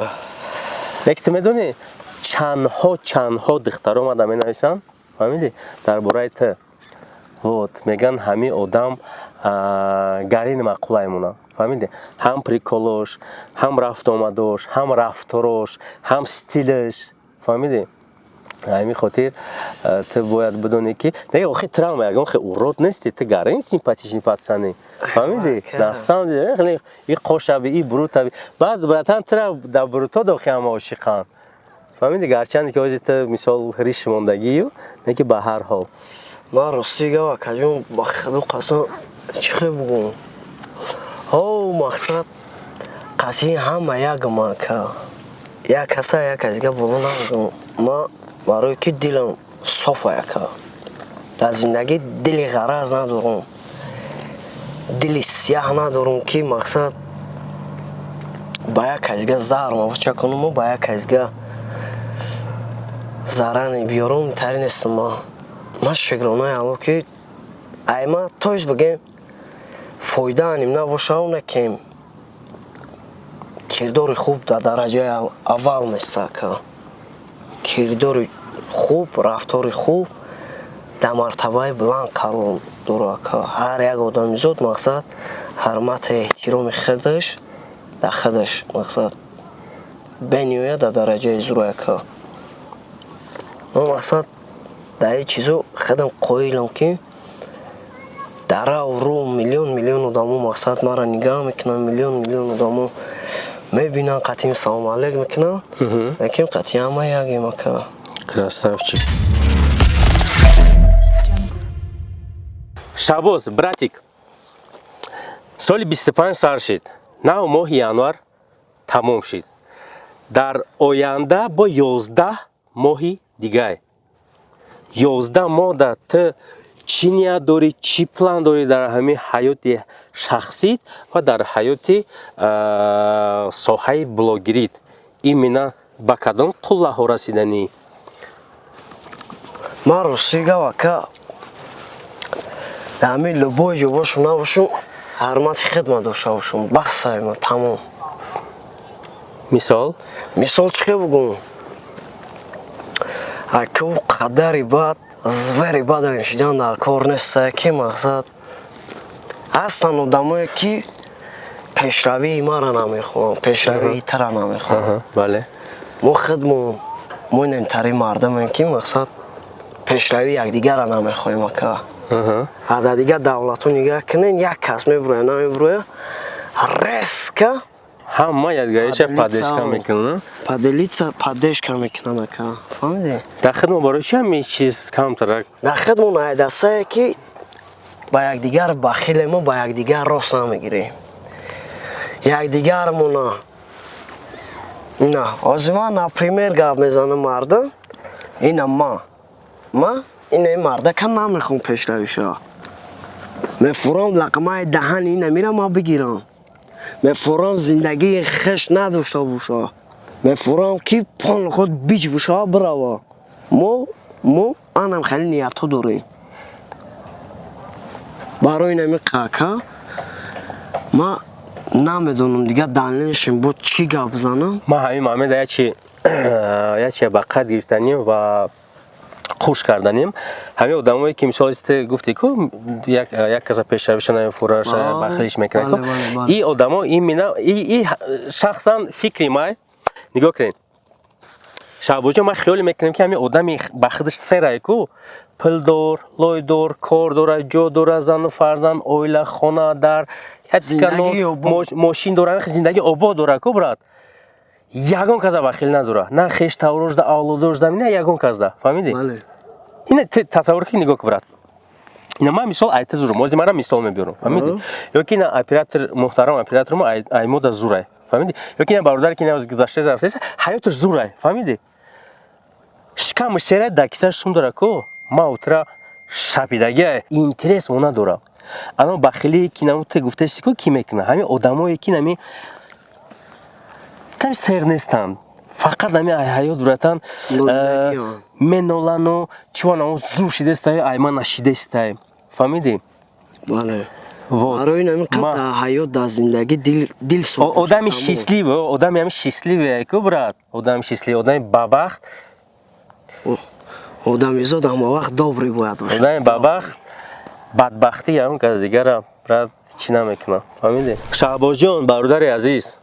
Лекин ту медонӣ, чандҳо, чандҳо духтаро омада менависанд, фаҳмидӣ, дар бораи ту. Вот, мегӯянд, ҳамин одам гарини маъқулаймона, фаҳмидӣ, ҳам приколош, ҳам рафтуомадош, ҳам рафторош, ҳам стилаш, фаҳмидӣ? Ҳамин хотир ту бояд бидонӣ, ки не, охи травма, ягон хе урод нести, ту гарин симпатичный пацан и, фаҳмидӣ? На самом деле и қошаби, и брутаби. Баъд, братан, тура дар бруто дохи ҳама ошиқанд, фаҳмидӣ? Гарчанде ки ҳозир ту мисол риш мондагию, не, ки ба ҳар ҳол. Ман рости гап, акаҷон, ба худо қасам, чӣ хел бугум, ҳо, мақсад қатъи ҳама ягам, ака, як каса як касига боло намегум. Ман барое ки дилам софа, ака, дар зиндагӣ дили ғараз надорам, дили сияҳ надорам, ки мақсад ба як касига заҳр мабоча кунуму ба як касига заране биёрум, тари нестам. Ман шукронаи Алло, ки айма, то есть бигем, фоида аним набошам, некем кирдори хуб дар дараҷаи аввал места, ака. Кирдори хуб, рафтори хуб дар мартабаи баланд қарор дорад, ака. Ҳар як одамизод, мақсад, ҳурмату эҳтироми худаш дар худаш, мақсад. Бениҳоят дар дараҷаи зурака. Ман, мақсад, дар ин чизо худам қоилам, ки дар рав миллион миллион одамо, мақсад, маро нигаҳ мекунанд, миллион миллион одамо мебинанд, қатъи салому алейк мекунанд, лекин қатъи ҳама якем, ака. Красавчик. Шабоз, братик, соли 25 сар шид, нав моҳи январ тамом шид. Дар оянда бо 11 моҳи дигай. 11 моҳ да ту чӣ ният дорӣ, чӣ план дорӣ дар ҳамин ҳаёти шахсит ва дар ҳаёти соҳаи блогерит? Именно ба кадом қуллаҳо расиданӣ? Ман, ростӣ гап, ака, дар ҳамин любой ҷо бошум, набошум, ҳурмати хидмат дошта бошум, бас, сайма, тамом. Мисол? Мисол чӣ хел бугум, ака? Ӯ қадари бад звери бадан шидан дар кор нестае, ки, мақсад, ҳастанд одамое, ки пешравии мара намехоҳанд, пешравии тара намехоҳанд. Мо худмон, мо инамтари мардумем, ки, мақсад, пешравии якдигарра намехоҳем, ака. А дар дигар давлатҳо нигаҳ кунед, як кас мебуроя, намебуроя, резко ҳама якдигариша поддержка мекунанд. Поделиться, поддержка мекунанд, ака, фаҳмидӣ? Дар хидмо барои чи ҳамин чиз камтарак? Дар хидмон айдастае, ки ба якдигар бахилемо, ба якдигар рост намегирем якдигармона. На ҳозир ман, например, гап мезанам, мардум ина ма ина мардака намехоҳам пешравӣ шава, мефурам лақмаи даҳани ина мира ма бигирам, мефурам зиндагии хеш надошта боша, мефурам ки пони худ бич бошава, бирава. Мо анам хеле ниятҳо дорем. Барои инами қака ма намедонам, дигар далелшем бо чӣ гап занам. Ман ҳамин момента ячи ба қайд гирифтанем ва хуш карданем. Ҳамин одамое, ки мисол те гуфтӣ ку, як каса пешравиша намефураш, бахилиш мекунад ку, и одамо именно и шахсан фикри май, нигоҳ кунед, Шаҳбозҷон, ман хиёле мекунем, ки ҳамин одами ба худаш серай ку, пулдор, лойдор, кор дора, ҷо дора, зану фарзанд, оила, хона, дар мошин дора, зиндагӣ обод дора ку, брат, ягон каса бахил надора, на хеш таврожда, авлодожда, на ягон касда, фаҳмидӣ? Ина тасаввур ки, нигоҳ ку, брат, ина ман мисол айта зурам, ози мара мисол мебиёрам, фаҳмидӣ? Ё ки ина оператор муҳтарам, оператормо аймода зурай, фаҳмидӣ? Ё ки ина бародаре, ки ина гузашта рафтаист, ҳаёташ зурай, фаҳмидӣ? Шикамаш серай, дар кисаш сум дора ку, ма утра шапидагия интерес мо надорам. Ано бахилие, ки наму те гуфтаисти ку, ки мекунад, ҳамин одамое, ки нами тами сер нестанд, фақат ҳами ҳаёт, братан, менолану чиван зур шидестай, айма нашидестай, фаҳмидӣ? Бале. Барои ин ҳамин қадр ҳаёт, дар зиндагӣ дил Одами счастливый, одами ҳами счастливый ку, брат, одами счастливый, одами бабахт. Одамизод ҳама вақт добрый бояд бошад. Одами бабахт бадбахтӣ ягон кас дигара, брат, чӣ намекунам, фаҳмидӣ? Шаҳбозҷон, бародари азиз,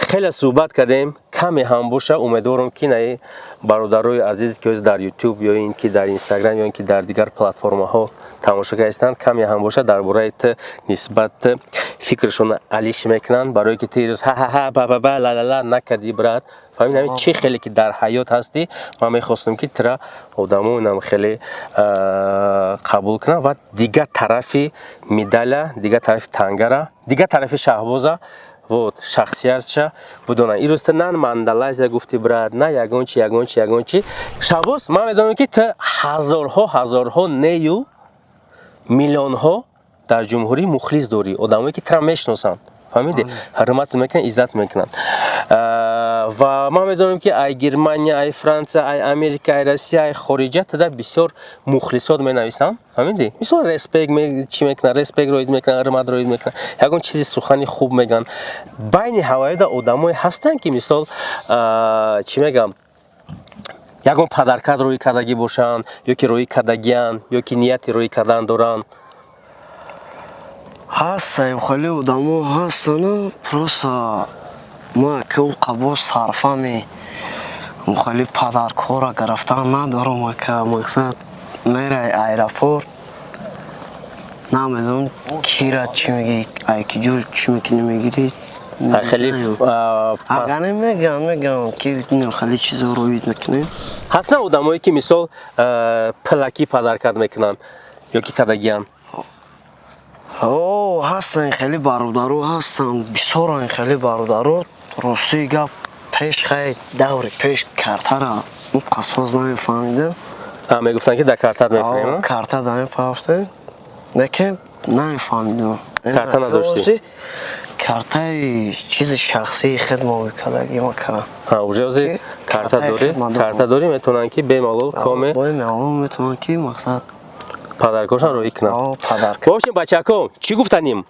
хеле суҳбат кардем, каме ҳам боша. Умедворам, ки наи бародарои азиз, ки дар Ютуб ё ин ки дар Инстаграм, ё ин ки дар дигар платформаҳо тамошо кардастанд, каме ҳам боша дар бораи т нисбат фикрашон алиш мекунанд, барое ки ти рӯз ҳа-ҳа-ҳа, ба-ба-ба, ла-ла-ла накардӣ, брат, фаҳмидӣ? Ҳамин чӣ хеле ки дар ҳаёт ҳастӣ, ман мехостам, ки тира одамо инам хеле қабул кунанд ва дигар тарафи медаля, дигар тарафи тангара, дигар тарафи Шаҳбоза, вот, шахсиятша будонанд. Ирӯз ту на Мандалайзия гуфтӣ, брат, на ягон чи, ягон чи, ягон чи. Шаҳбоз, ман медонам, ки ту ҳазорҳо, ҳазорҳо нею миллионҳо дар ҷумҳурӣ мухлис дорӣ, одамое, ки тура мешиносанд, фаҳмидӣ, ҳурмат мекунанд, иззат мекунанд. Ва ман медонам, ки ай Германия, ай Франсия, ай Америка, ай Россия, ай хориҷа тада бисёр мухлисот менависанд, фаҳмидӣ? Мисол, респект чӣ мекунанд, респект роид мекунанд, ҳурмат роид мекунанд, ягон чизи сухани хуб мегӯянд. Байни ҳавоида одамое ҳастанд, ки мисол, чӣ мегӯям, ягон подарка рӯӣ кардагӣ бошанд, ё ки рӯӣ кардагиянд, ё ки нияти рӯӣ кардан доранд? Ҳастаем, хеле одамо ҳастану просто Ма ки ӯ қабо сарфами мухали подаркора гирифтан надорам, ака. Мақсад, мерай аэропорт, намедонам, кира чӣ мегӣ, ай ки ҷо чӣ мекунӣ, мегирӣ. Хеле. Агане меган, ки хеле чизо роид мекунем. Ҳастанд одамое, ки мисол пилакӣ подаркат мекунанд ё ки кадагиянд? О, ҳастанд, хеле бародаро ҳастанд, бисёранд хеле бародаро. Ростии гап, пеш, хай, даври пеш картара мо қасоз намефаҳмидем. Мегуфтанд, ки дар картат мефурем. Карта намепафтем, лекин намефаҳмидем. Карта надоштӣ? Картаи чизи шахсии хидма мекардагим, ака. Уже ози карта дорӣ, карта дорӣ, метавонанд, ки бемалол коме. Бемалол метавонанд, ки мақсад подаркошон роҳӣ кунанд. Подарка. Бошем, бачако, чӣ гуфтанем?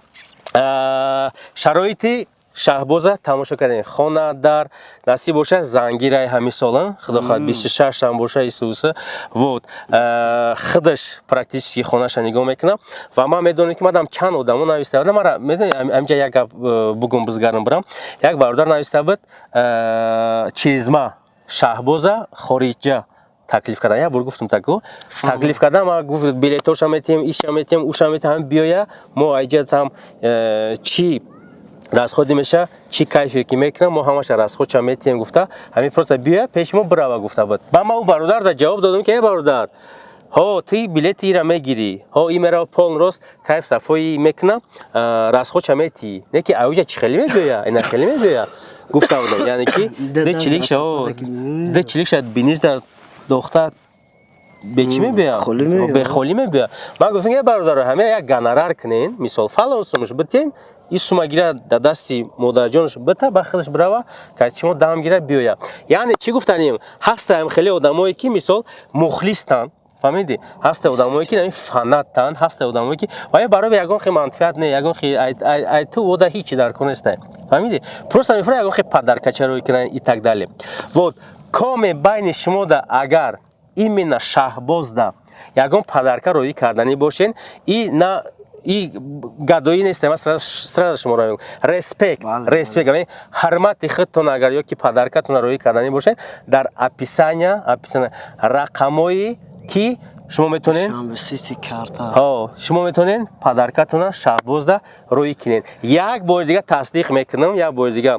Шароити Шаҳбоза тамошо кардем. Хона дар насиб боша, зангирай ҳамин сола, худо хоҳад, 26 ам боша, исуса. Вот худаш практически хонаша нигоҳ мекунам ва ман медонам, ки мадам чанд одамо нависта будам. Мара медони, ҳаминҷа як гап бугум, бизгарам, бирам. Як бародар нависта буд, чизма Шаҳбоза хориҷа таклиф кардан. Як бор гуфтум, таку таклиф кардан, ма гуфт, билетоша метиҳем, иша метиҳем, уша метиҳем, ҳам биёя, мо айҷа там чӣ расходи меша, чӣ кайфе ки мекунам, мо ҳамаша расходша метиҳем, гуфта, ҳамин просто биёя, пеши мо бирава, гуфта буд. Ба ман ӯ бародар да ҷавоб додам, ки э бародар, ҳо, ти билети ира мегирӣ, ҳо, и мерава, полн рост кайф сафои мекуна, расходша метиҳӣ, не ки ауҷа чӣ хеле мебиёя, ина хеле мебиёя, гуфта будам. Яъне ки д чиликша, д чиликша бинизда дохта бечӣ мебиям, бехолӣ мебиям. Ман гуфтам, ки бародаро, ҳамин як гонорар кунен, мисол, фалон сумаш битен, ин сума гира, да дасти модарҷонаш бита, ба худаш бирава, качимо дам гира, биёя. Яъне чӣ гуфтанем? Ҳастаам хеле одамое, ки мисол мухлистанд, фаҳмидӣ? Ҳаста одамое, ки фанаттанд, ҳаста одамое, ки ва барои ягон хе манфиат не, ягон хе ай ту ода ҳичи дар кор нестай, фаҳмидӣ? Просто мефура ягон хе подаркачарои кунанд и так далее. Вот коме байни шумода агар именно Шаҳбозда ягон подарка роӣ карданӣ бошен, и на и гадоӣ нестем, ман сразу шуморо мегӯям, респект, респект, ҳурмати худтон, агар ё ки подаркатонро роӣ карданӣ бошед, дар описания рақамое, ки шумо метавонед, шумо метавонед подаркатонро Шаҳбозда роӣ кунед. Як бори дига тасдиқ мекунам, як бори дига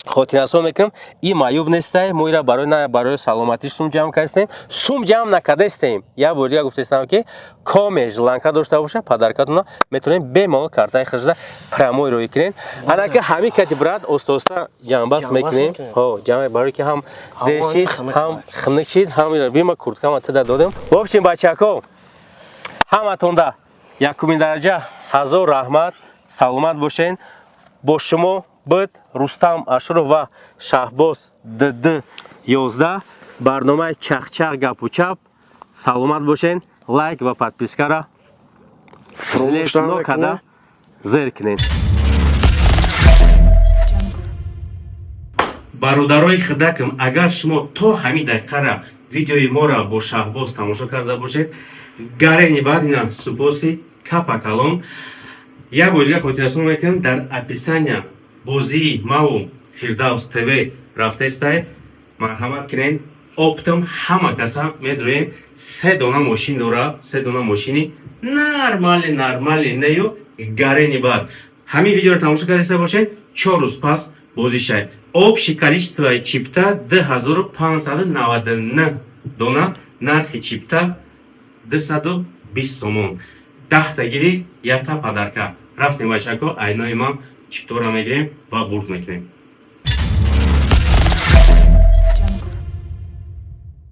хотиррасон мекунам, и маъюб нестай, мо ира барои на барои саломатиш сум ҷамъ кардастем, сум ҷамъ накардастем. Як бори дига гуфтастам, ки коме желанка дошта боша, подаркатона метавонем бемалол картаи худша прямой роӣ кунем. Анаки ҳамин кати, брат, оста оста ҷамъбаст мекунем. Ҳо, ҷамъ, барои ки ҳам дер шид, ҳам хунук шид, ҳам бима курткама тида додем. В общем, бачако, ҳаматонда якумин дараҷа ҳазор раҳмат, саломат бошен. Бо шумо буд Рустам Ашуров ва Шаҳбоз дд 11, барномаи «Чахчах гапу чап». Саломат бошен, лайк ва подпискара када зер кунед. Бародарои худакам, агар шумо то ҳамин дақиқара видеои моро бо Шаҳбоз тамошо карда бошед, гарени баъд ина супоси капа калон. Як бори дига хотиррасон мекунем, дар описания бозии маву Фирдавс ТВ рафтаистай, марҳамат кунед. Оптом ҳама каса медроем, се дона мошин дора, се дона мошини нормали, нормали нею гарени. Баъд ҳамин видеоро тамошо кардаиста бошед, 4 рӯз пас бозӣ шавед. Общий количествои чипта 2599 дона, нархи чипта 220 сомон, 10-та гири, якта подарка. Рафтем, бачако, айнои ман чиптора мегирем ва бурд мекунем.